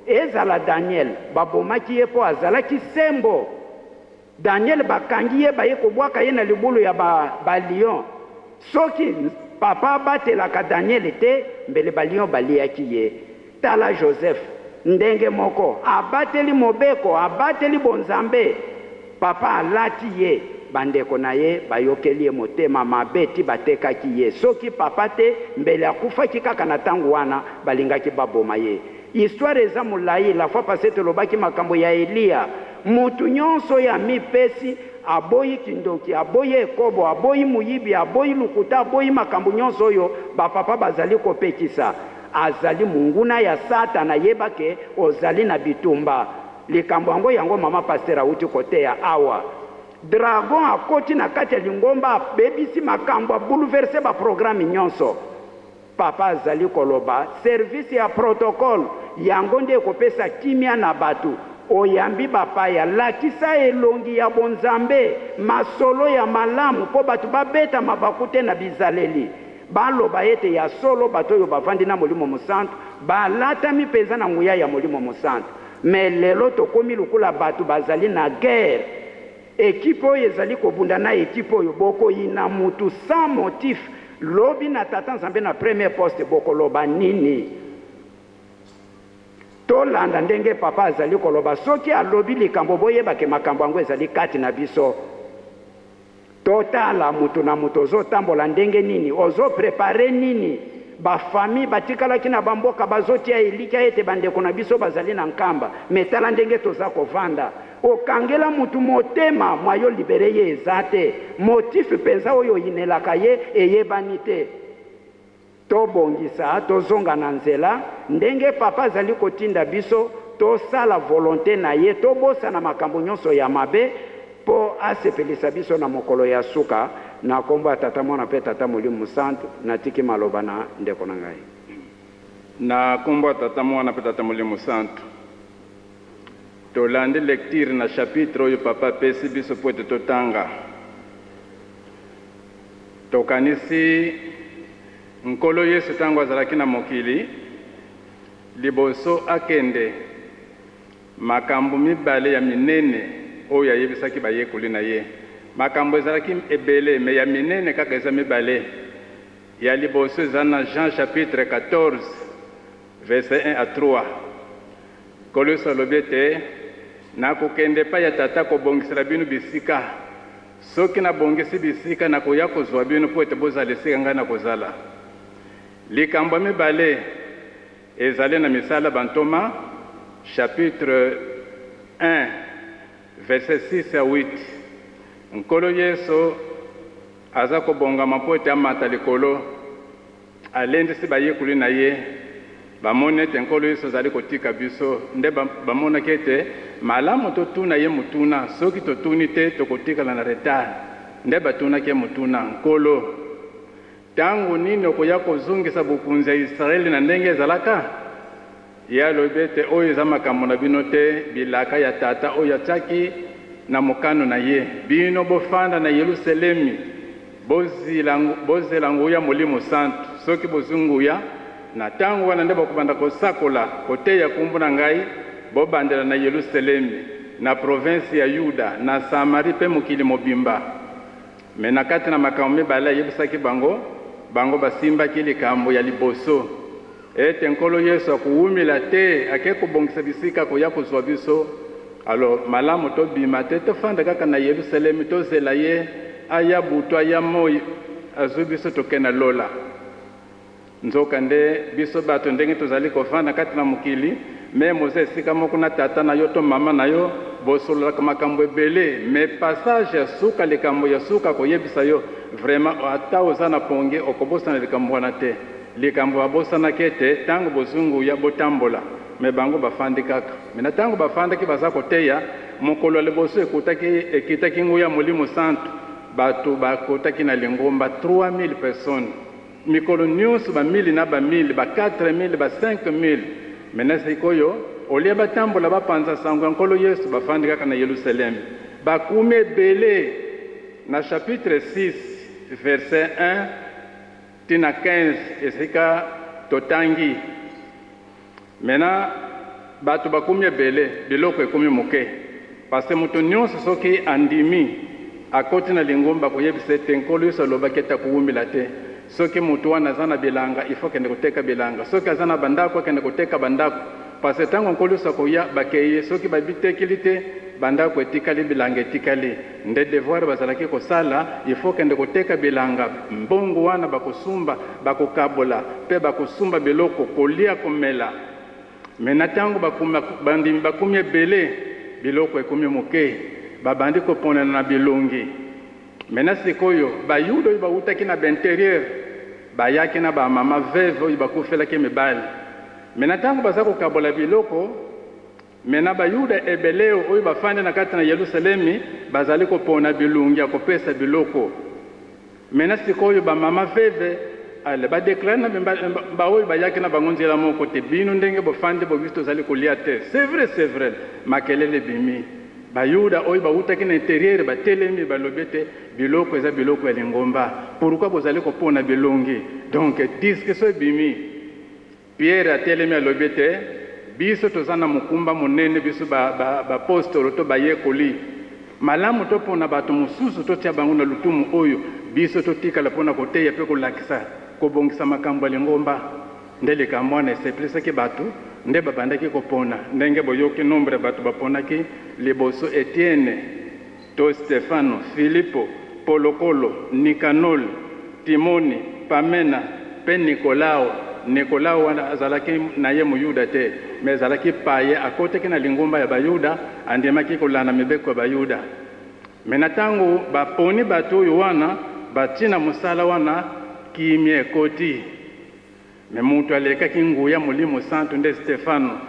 ezala Daniel babomaki ye po azalaki sembo, Daniel bakangi ye baye kobwaka ye na libulu ya ba ba lion, soki papa abatelaka Daniel te mbele ba lion baliaki ye. Tala Joseph ndenge moko abateli mobeko, abateli bonzambe, papa alati ye, ba ndeko na ye bayokeli ye motema mabe ti batekaki ye, soki papa te mbele akufaki kaka na tango wana balingaki baboma ye. Histoire eza molayi, la fois passee tolobaki makambo ya Elia, mutu nionso oyo amipesi, aboyi kindoki, aboyi ekobo, aboyi moyibi, aboyi lokuta, aboyi makambo nionso oyo ba papa bazali kopekisa, azali monguna ya satana, yeba ke ozali na bitumba. Likambo yango yango maman pasteur awuti koteya awa. Dragon akoti na kati ya lingomba abebisi makambo, a bouleverser ba programmes nionso. Papa azali koloba service ya protocole yango nde ekopesa kimia na batu, oyambi bapaya lakisa elongi ya bonzambe, masolo ya malamu po batu babeta mabaku te na bizaleli, baloba ete ya solo bato oyo bavandi na Molimo Mosantu balatami penza na nguya ya Molimo Mosantu. Mais lelo tokomi lokola batu bazali na guerre. Equipe oyo ezali kobunda na equipe oyo bokoyina mutu sans motif lobi na tata nzambe na premier poste bokoloba nini? Tolanda ndenge papa azali koloba soki alobi likambo boyeba ke makambo yango ezali kati na biso. Totala mutu na mutu ozotambola ndenge nini ozo prepare nini? Ba famille batikalaki na ba mboka bazotia elikya ete ba ndeko na biso bazali na Nkamba mais tala ndenge toza kovanda Okangela mutu motema moyen o libere ye eza te, motif penza oyo oyinelaka ye eyebani te. Tobongisa tozonga na nzela ndenge papa azali kotinda biso tosala volonte na ye, tobosana makambo nyonso ya mabe po asepelisa biso na mokolo ya suka. Na kombo ya Tata Mwana pe Tata Molimo Mosantu natiki maloba na ndeko na ngai. Na kombo ya Tata Mwana pe Tata Molimo Santu. Tolandi lecture na chapitre oyo papa apesi biso mpo ete totanga. Tokanisi Nkolo Yesu ntango azalaki na mokili, liboso akende, makambo mibale ya minene oyo ayebisaki bayekoli na ye. Makambo ezalaki ebele, mais ya minene kaka eza mibale. Ya liboso eza na Jean chapitre 14 verset 1 à 3. Nkolo Yesu alobi ete, Nakokende epai ya Tata kobongisela bino bisika. Soki nabongisi bisika, nakoya kozwa bino mpo ete bozala esika ngai nakozala. Likambo ya mibale ezali na Misala Bantoma, chapitre 1, verset 6 à 8. Nkolo Yesu aza kobongama mpo ete amata likolo. Alendisi bayekoli na ye. Bamoni ete Nkolo Yesu azali kotika biso, nde bamonaki ete malamu totuna ye motuna. Soki totuni te, tokotikala na retard. Nde batunaki ye motuna, Nkolo, tango nini okoya kozongisa bokonzi ya Israele na ndenge ezalaka? Ye alobi ete, Oyo eza makambo na bino te, bilaka ya Tata oyo atiaki na mokano na ye. Bino bofanda na Yelusalemi, bozela nguya Molimo Santu. Soki bozwi nguya, na tango wana nde bokobanda kosakola, koteya kombo na ngai, bobandela na Yelusalemi, na province ya Yuda, na Samarie pe mokili mobimba. Mais na kati na makambo mibale ayebisaki bango, bango basimbaki likambo ya liboso, ete Nkolo Yesu akowumela te, ake kobongisa bisika akoya kozwa biso. Alors malamu tobima te, tofanda kaka na Yelusalemi, tozela ye aya butu aya moi, azwi biso toke na lola. Nzoka nde biso bato ndenge tozali kofanda kati na mokili, meme oza esika moko na tata na yo to mama na yo, bosololaka makambo ebele, mais passage ya suka, likambo ya suka akoyebisa yo vraiment, ata oza na pongi okobosana likambo wana te. Likambo babosanaki ete tango bozwi nguya botambola, mais bango bafandi kaka. Mais na tango bafandaki baza koteya, mokolo ya liboso ekitaki nguya Molimo Santu, bato bakotaki na lingomba 3000 personnes. Mikolo nionso ba mille na ba mille, ba 4000, ba 5000. Maintenant sikoyo, au lieu batambola bapanza sango ya Nkolo Yesu, bafandi kaka na Yelusalemi. Bakumi ebele na chapitre 6 verset 1 ti na 15 esika totangi. Maintenant bato bakomi ebele, biloko ekomi moke. Parce que moto nionso soki andimi, akoti na lingomba, akoyebisa ete Nkolo Yesu alobaki ete akowumela te. Soki moto wana aza na bilanga, il faut akende koteka bilanga. Soki aza na bandako, akende koteka bandako. Parce que tango Nkolo Yesu akoya, bakeyi, soki babitekeli te, bandako etikali, bilanga etikali. Nde devoir bazalaki kosala, il faut kende koteka bilanga, mbongo wana bakosumba, bakokabola pe bakosumba biloko, kolia, komela. Mais na tango bandimi bakomi ebele, biloko ekomi moke, babandi koponana na bilongi. Mais na sikoyo, bayuda oyo bawutaki na ba interieur, bayaki na ba mama veuve oyo bakufelaki mibali. Mais na tango baza kokabola biloko, Mais na Bayuda ebele oyo bafandi na kati na Yelusalemi bazali kopona bilungi ya kopesa biloko. Mais na sikoyo ba mama veve ale ba declare na baoyo bayaki na bango nzela moko te, bino ndenge bofandi bo biso tozali kolia te. C'est vrai, c'est vrai. Makelele ebimi. Bayuda oyo bawutaki na interieur batelemi balobi ete biloko eza biloko ya lingomba. Pourquoi bozali kopona bilongi? Donc discussion ebimi. Piere atelemi alobi ete, Biso toza na mokumba monene, biso bapostolo to bayekoli. Malamu topona bato mosusu totia bango na lutumu oyo, biso totikala mpo na koteya mpe kolakisa, kobongisa makambo ya lingomba. Nde likambo wana esepelisaki bato, nde babandaki kopona. Ndenge boyoki nombre ya bato baponaki liboso Etienne, to Stefano, Filipo, Polokolo, Nikanole, Timoni, Pamena, mpe Nikolao. Nikolao wana azalaki na ye Moyuda te, mais azalaki paien, akotaki na lingomba ya Bayuda, andimaki kolanda mibeko ya Bayuda. Mais na tango baponi bato oyo wana, batie na mosala wana, kimia ekoti. Mais mutu alekaki nguya molimo santu nde Stefano.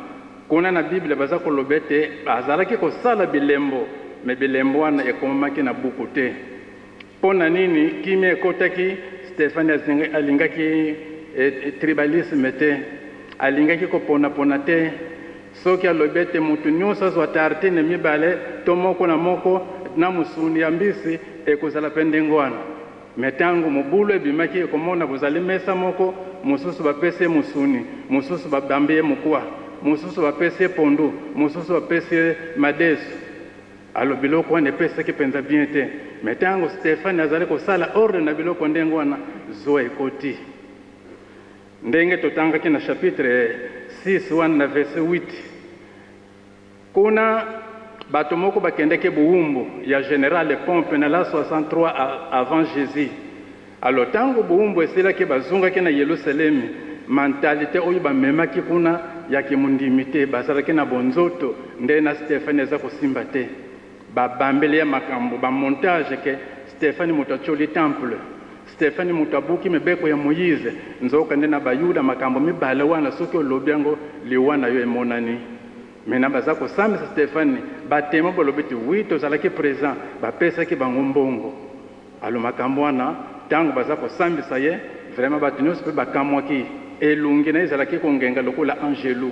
Kuna na bible baza koloba ete azalaki kosala bilembo mais bilembo wana ekomamaki na buku te. Pona nini kimia ekotaki? Stefani alingaki tribalisme te, alingaki kopona pona te. Soki alobi ete mutu nionso azwa tartine mibale to moko na moko na musuni ya mbisi ekozala pe ndenge wana. Mais tango mobulu ebimaki ekomona bozali mesa moko, mosusu bapesi ye mosuni, mosusu babambi ye mukua, mosusu bapesi ye pondu, mosusu bapesi ye madesu. Alors biloko wana epesaki penza bien te. Mais tango Stephane azali kosala ordre na biloko ndenge wana, zuwa ekoti. Ndenge totangaki na chapitre 6 wana na verset 8. Kuna bato moko bakendeke bowumbu ya general Pompe na la 63 avant Jésus. Alors tango bowumbu esilaki, bazongaki na Yelusalemi, mentalite oyo bamemaki kuna ya kimondimi te, bazalaki na bonzoto nde na Stephane eza kosimba te. Babambeli ya makambo ba montage ke Stephane moto atioli temple, Stephane moto abuki mibeko ya Moïse. Nzoka nde na Bayuda makambo mibale wana soki olobi yango, liwa na yo emonani. Maintenant baza kosambisa Stephane, ba témoin balobi te oui, tozalaki présent, bapesaki bango mbongo. Alors makambo wana, ntango baza kosambisa ye, vraiment bato nyonso mpe bakamwaki, elongi na ye ezalaki kongenga lokola angelu.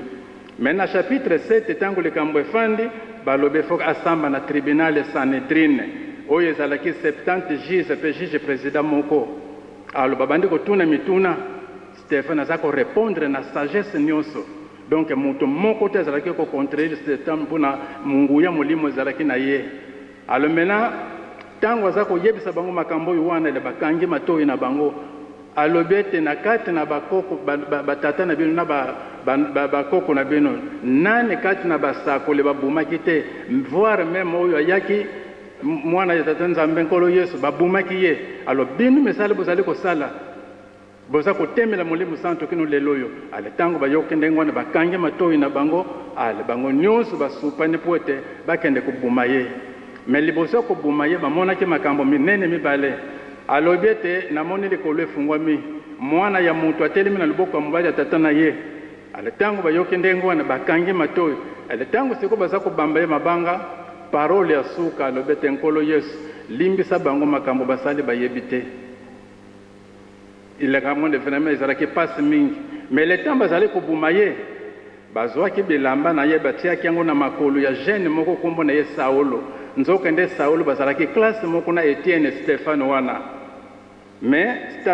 Mais na chapitre 7, ntango likambo efandi, balobi faut asamba na tribunal Sanhedrin oyo ezalaki 70 juge mpe juge président moko. Alors babandi kotuna mituna, Stephane aza korépondre na sagesse nyonso. Donc moto moko te azalaki kocontredire Stephane mpona nguya molimo ezalaki na ye. Alors maintenant, ntango aza koyebisa bango makambo oyo wana, ele bakangi matoi na bango. Alobi ete na kati na bakoko batata na bino na bakoko na bino, nani kati na basakoli babumaki te? Voire même oyo ayaki mwana ya Tata Nzambe, Nkolo Yesu, babumaki ye. Alors bino misala bozali kosala, boza kotemela Molimo Santo kino lelo oyo. Ale ntango bayoki ndenge wana, bakangi matoi na bango. Ale bango nyonso basupani mpo ete bakende kobuma ye. Me liboso ya kobuma ye, bamonaki makambo minene mibale. Alobi ete namoni likolo efungwami, mwana ya moto atelemi na loboko ya mobali ya Tata na ye. Ale ntango bayoki ndenge wana, bakangi matoi. Ale ntango sikoyo baza kobamba ye mabanga, parole ya suka alobi ete Nkolo Yesu, limbisa bango, makambo basali bayebi te. Ilaka monde vraiment ezalaki mpasi mingi. Mais le temps bazali kobuma ye, bazwaki bilamba na ye, batiaki yango na makolo ya jeune moko, nkombo na ye Saulo. Nzoka nde Saulo bazalaki classe moko na Etienne, Stephane wana. Mais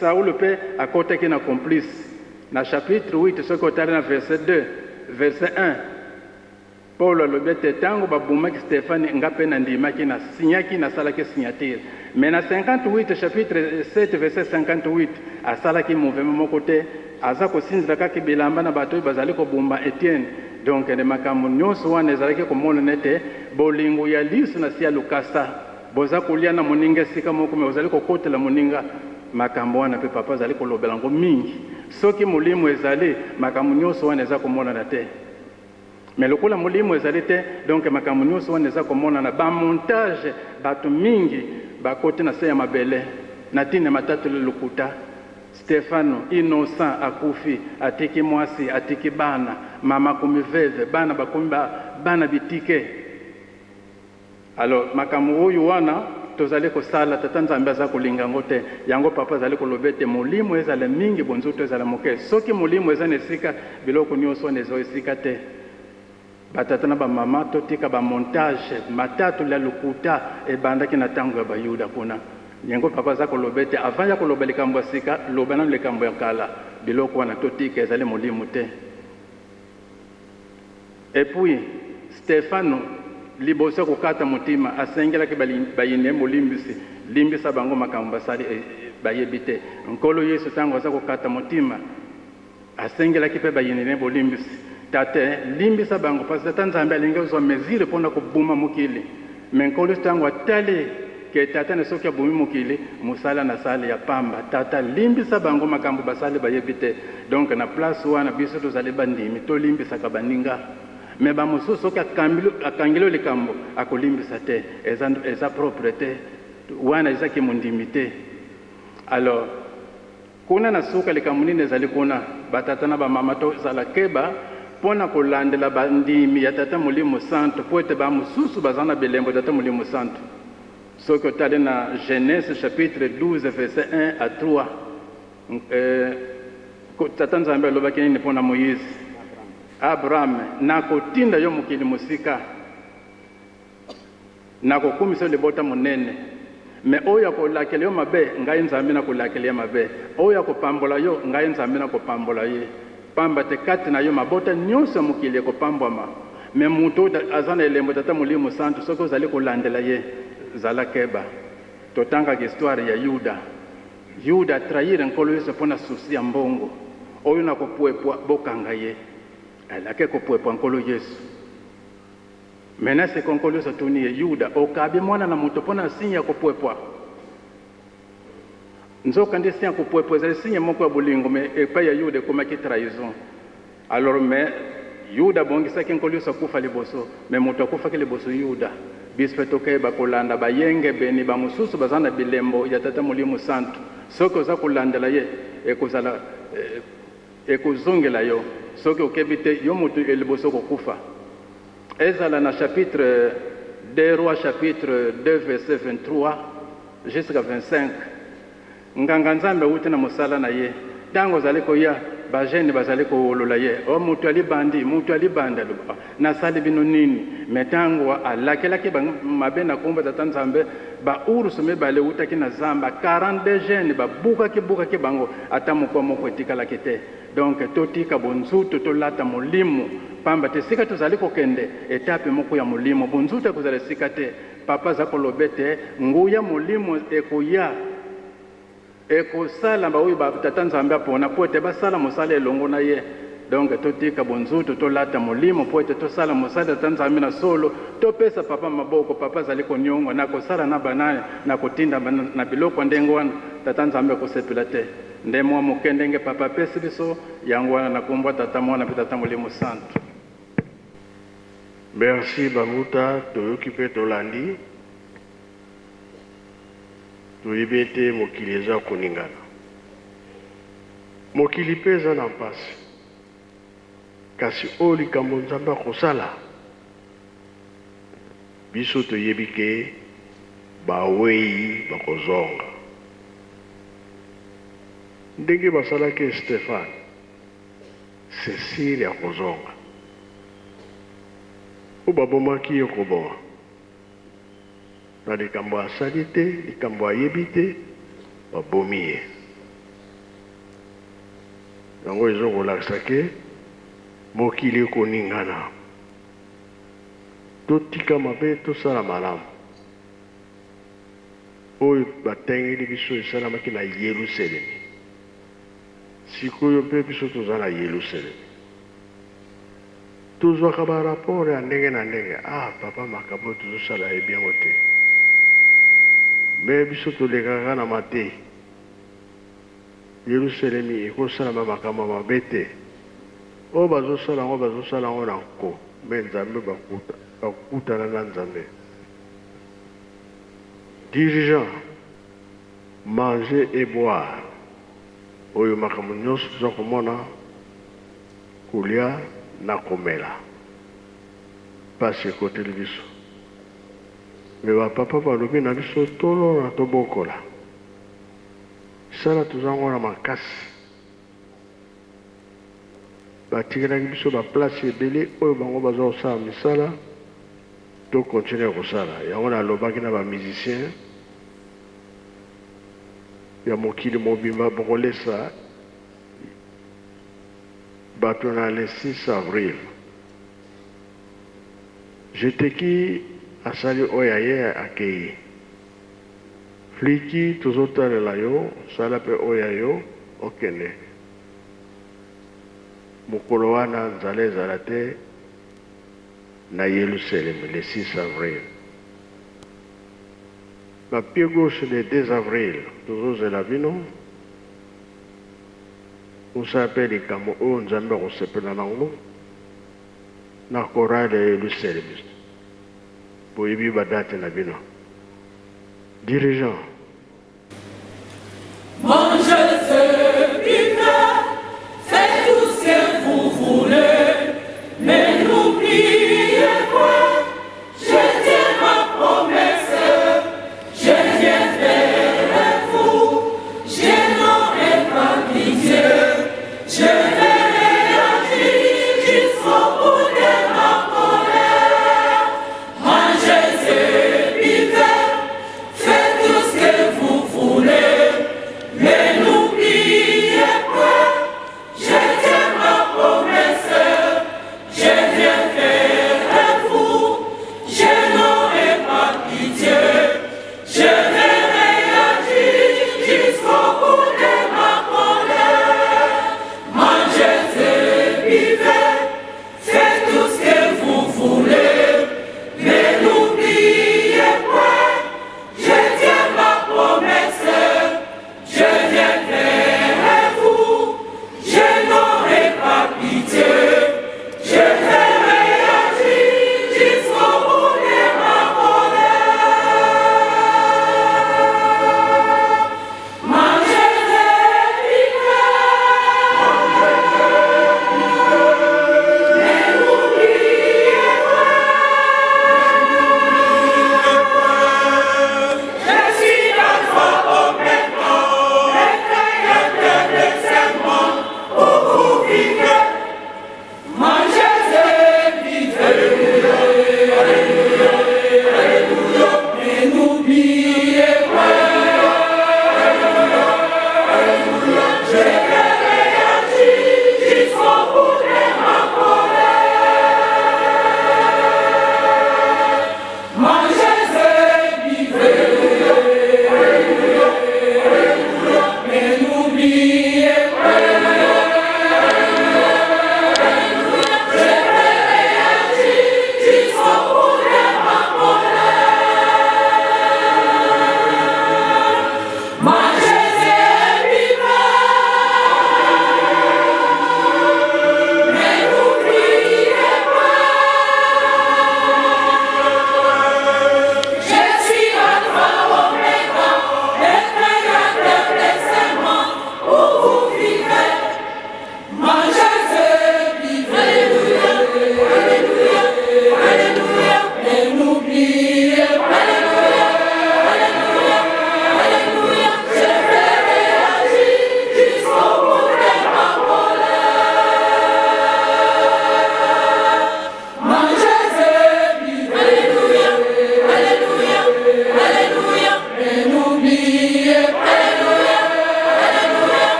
Saulo mpe akɔtaki na complice. Na chapitre 8, soki otali na verset 2, verset 1, Paul alobi ete ntango babumaki Stephane, nga mpe nandimaki, nasinyaki, nasalaki signature. Mais na 58, chapitre 7 verset 58, asalaki mouvement moko te, aza kosinzela kaka bilamba na bato oyo bazali kobumba Etienne. Donc nde makambo nyonso wana ezalaki komonana ete bolingo ya liso na si ya lokasa, boza kolia na moninga esika moko, me ozali kokotela moninga. Makambo wana mpe papa azali kolobela yango mingi. Soki molimo ezali, makambo nyonso wana eza komonana te. Mais lokola molimo ezali te, donc makambo nyonso wana eza komonana, bamontage. Bato mingi bakoti na se ya mabele na ntina matatoli lokuta. Stefano innocent akufi, atiki mwasi, atiki bana, mama akomi veuve, bana bakomi bana bitike. Alors makambo oyo wana tozali kosala, Tata Nzambe aza kolinga yango te. Yango papa azali koloba ete molimo ezala mingi, bonzoto ezala moke. Soki molimo eza na esika, biloko nyonso wana eza esika te. Batata na bamama, totika bamontage, matatoli ya lokuta ebandaki na ntango ya Bayuda kuna. Yango papa aza koloba ete avant ya koloba likambo ya sika, loba nano likambo ya kala. Biloko wana totika, ezali molimo te. Et puis Stefano, liboso ya kokata motima, asengelaki bayini ye molimbisi: limbisa bango, makambo basali bayebi te. Nkolo Yesu, ntango aza kokata motima, asengelaki mpe bayini ne bolimbisi: Tate, limbisa bango, parce Tata Nzambe alingi ozwa mesure mpona kobuma mokili. Me Nkolo Yesu, ntango atali ke Tata na soki abomi mokili, mosala na sale ya pamba, Tata, limbisa bango, makambo basali bayebi te. Donc na place wana, biso tozali bandimi, tolimbisaka baninga. Me bamosusu, soki akangeli likambo, akolimbisa te. Eza propre te wana, ezaki mondimi te. Alors kuna na suka, likambo nini ezali kuna? Batata na bamama, tozala keba mpo na kolandela bandimi ya Tata Molimo Santo, mpo ete bamosusu baza na bilembo Tata Molimo Santo. Soki otali na Genèse chapitre 12 verset 1 à 3, Tata Nzambe alobaki nini mpo na Moïse? Abraham, nakotinda yo mokili mosika, nakokumisa yo libota monene. Me oyo akolakela yo mabe, ngai Nzambe nakolakela ye mabe. Oyo akopambola yo, ngai Nzambe nakopambola ye. Pamba te kati na yo mabota nyonso ya mokili ekopambwama. Me moto oyo aza na elembo Tata Molimo Santo, soki ozali kolandela ye, zala keba. Totangaka histoire ya Yuda. Yuda atrahir Nkolo Yesu mpo na souci ya mbongo. Oyo na kopwepwa, bokanga ye. Alaki kopwepwa Nkolo Yesu. Maintenant sikoyo Nkolo Yesu atuni ye, Yuda, okabi Mwana na Moto mpo na signe ya kopwepwa? Nzokande signe ya kopwepwa ezali signe moko ya bolingo, mais epai ya Yuda ekomaki trahison. Alors mais Yuda abongisaki Nkolo Yesu akufa liboso, mais moto akufaki liboso Yuda. Biso pe tokeba kolanda bayengebeni ba mosusu baza na bilembo ya Tata Molimo Santu. Soki oza kolandela ye, ekozala ekozongela yo. Soki okebi te, yo moto ya liboso okokufa. Ezala na chapitre 2 Rois chapitre 2 verset 23 jusqu'à 25, nganga Nzambe awuti na mosala na ye, tango azali koya ba jeunes bazali kowolola ye, oh mutu ya libandi, mutu ya libandi, alobi ah nasali bino nini? Mais tango alakelaki bango mabe na kombo ya Tata Nzambe, ba ours mibale ewutaki na zamba, 42 jeunes babukaki bukaki bango, ata mokwa moko etikalaki te. Donc totika bonzuto tolata molimo pamba te esika tozali kokende etape moko ya molimo bonzuto ekozala esika te papa aza koloba ete nguya molimo ekoya ekosala baoyo ba tata Nzambe apona po ete basala mosala elongo na ye donc totika bonzuto tolata molimo po ete tosala mosala tata Nzambe na solo topesa papa maboko papa azali koniongwa na kosala na banani na kotinda na biloko ya ndenge wana tata Nzambe akosepela te. Nde mwa moke ndenge Papa apesi biso, yango wana na kombo ya Tata, Mwana mpe Tata Molimo Santu. Merci ba mbuta toyoki pe tolandi toyebi ete mokili eza koningana mokili pe eza na mpasi kasi oyo likambo Nzambe akosala biso toyebi ke baweyi bakozonga. Ndenge basalaki Estefane, c'est sur akozonga. Po babomaki ye koboma. Na likambo asali te, likambo ayebi te, babomi ye. Yango ezo kolakisa ke mokili ekoningana. Totika mabe, tosala malamu. Oyo batangeli biso esalamaki na Yeluselemi. Sikoyo mpe biso toza na Yeluselemi. Tozwaka ba rapport ya ndenge na ndenge, ah papa makambo oyo tozosala ayebi yango te. Mais biso tolekaka kaka na mateyi. Yeluselemi ekosalama makambo ya mabe te. Oyo bazosala yango bazosala yango na nko, mais Nzambe bakokutana na Nzambe. Dirigeant manger et boire oyo makambo nionso toza komona kolia na komela pasi ekoteli biso mais ba papa balobi na biso tolona tobokola sala toza ngo na makasi batikelaki biso ba place ebele oyo bango baza kosala misala To continuer kosala yango na lobaki na ba musiciens ya mokili mobimba bokolesa batu na le 6 avril. Jeteki asali oyo ya ye akeyi. Flicky tozo talela yo sala pe oyo ya yo okende. Mokolo wana nzala ezala te. Na Yelusalemi le 6 avril. Ba pied gauche le 2 avril tozo zela bino bosala pe likambo oyo Nzambe akosepela nango na chorale ya Yelusalemi boyebi ba date na bino dirigeant. Mangez et buvez, faites tout ce que vous voulez, mais n'oubliez point, je tiens ma promesse, je viens vers vous, je n'aurai pas pitié, je vais réagir jusqu'au bout de ma colère. Mangez et buvez, faites tout ce que.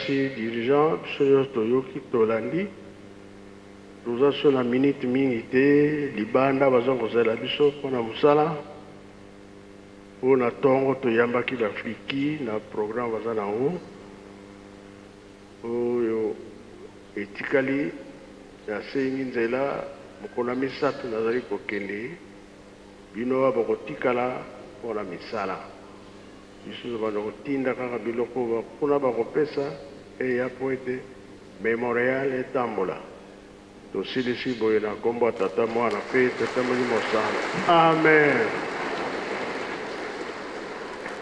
Merci dirigeant, biso nyonso toyoki tolandi. Toza so na minute mingi te, libanda baza kozela biso mpona mosala. Mpo na ntongo toyambaki bafliki na programme baza nango oyo etikali. Nasengi nzela mokolo na misato nazali kokende, bino awa bokotikala mpona misala. Biso banda kotinda kaka biloko kuna bakopesa eya po ete memorial etambola. Tosilisi boye na nkombo ya Tata, Mwana mpe Tata Molimo Santu. Amen.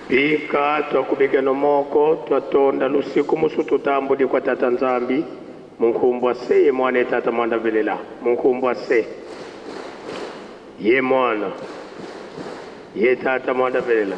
Bika twakubikeno moko twatonda lusiku musu tutambudi kwa Tata Nzambi munkumbwa se ye mwana etata mwanda velela munkumbwa se ye mwana ye tata mwanda velela.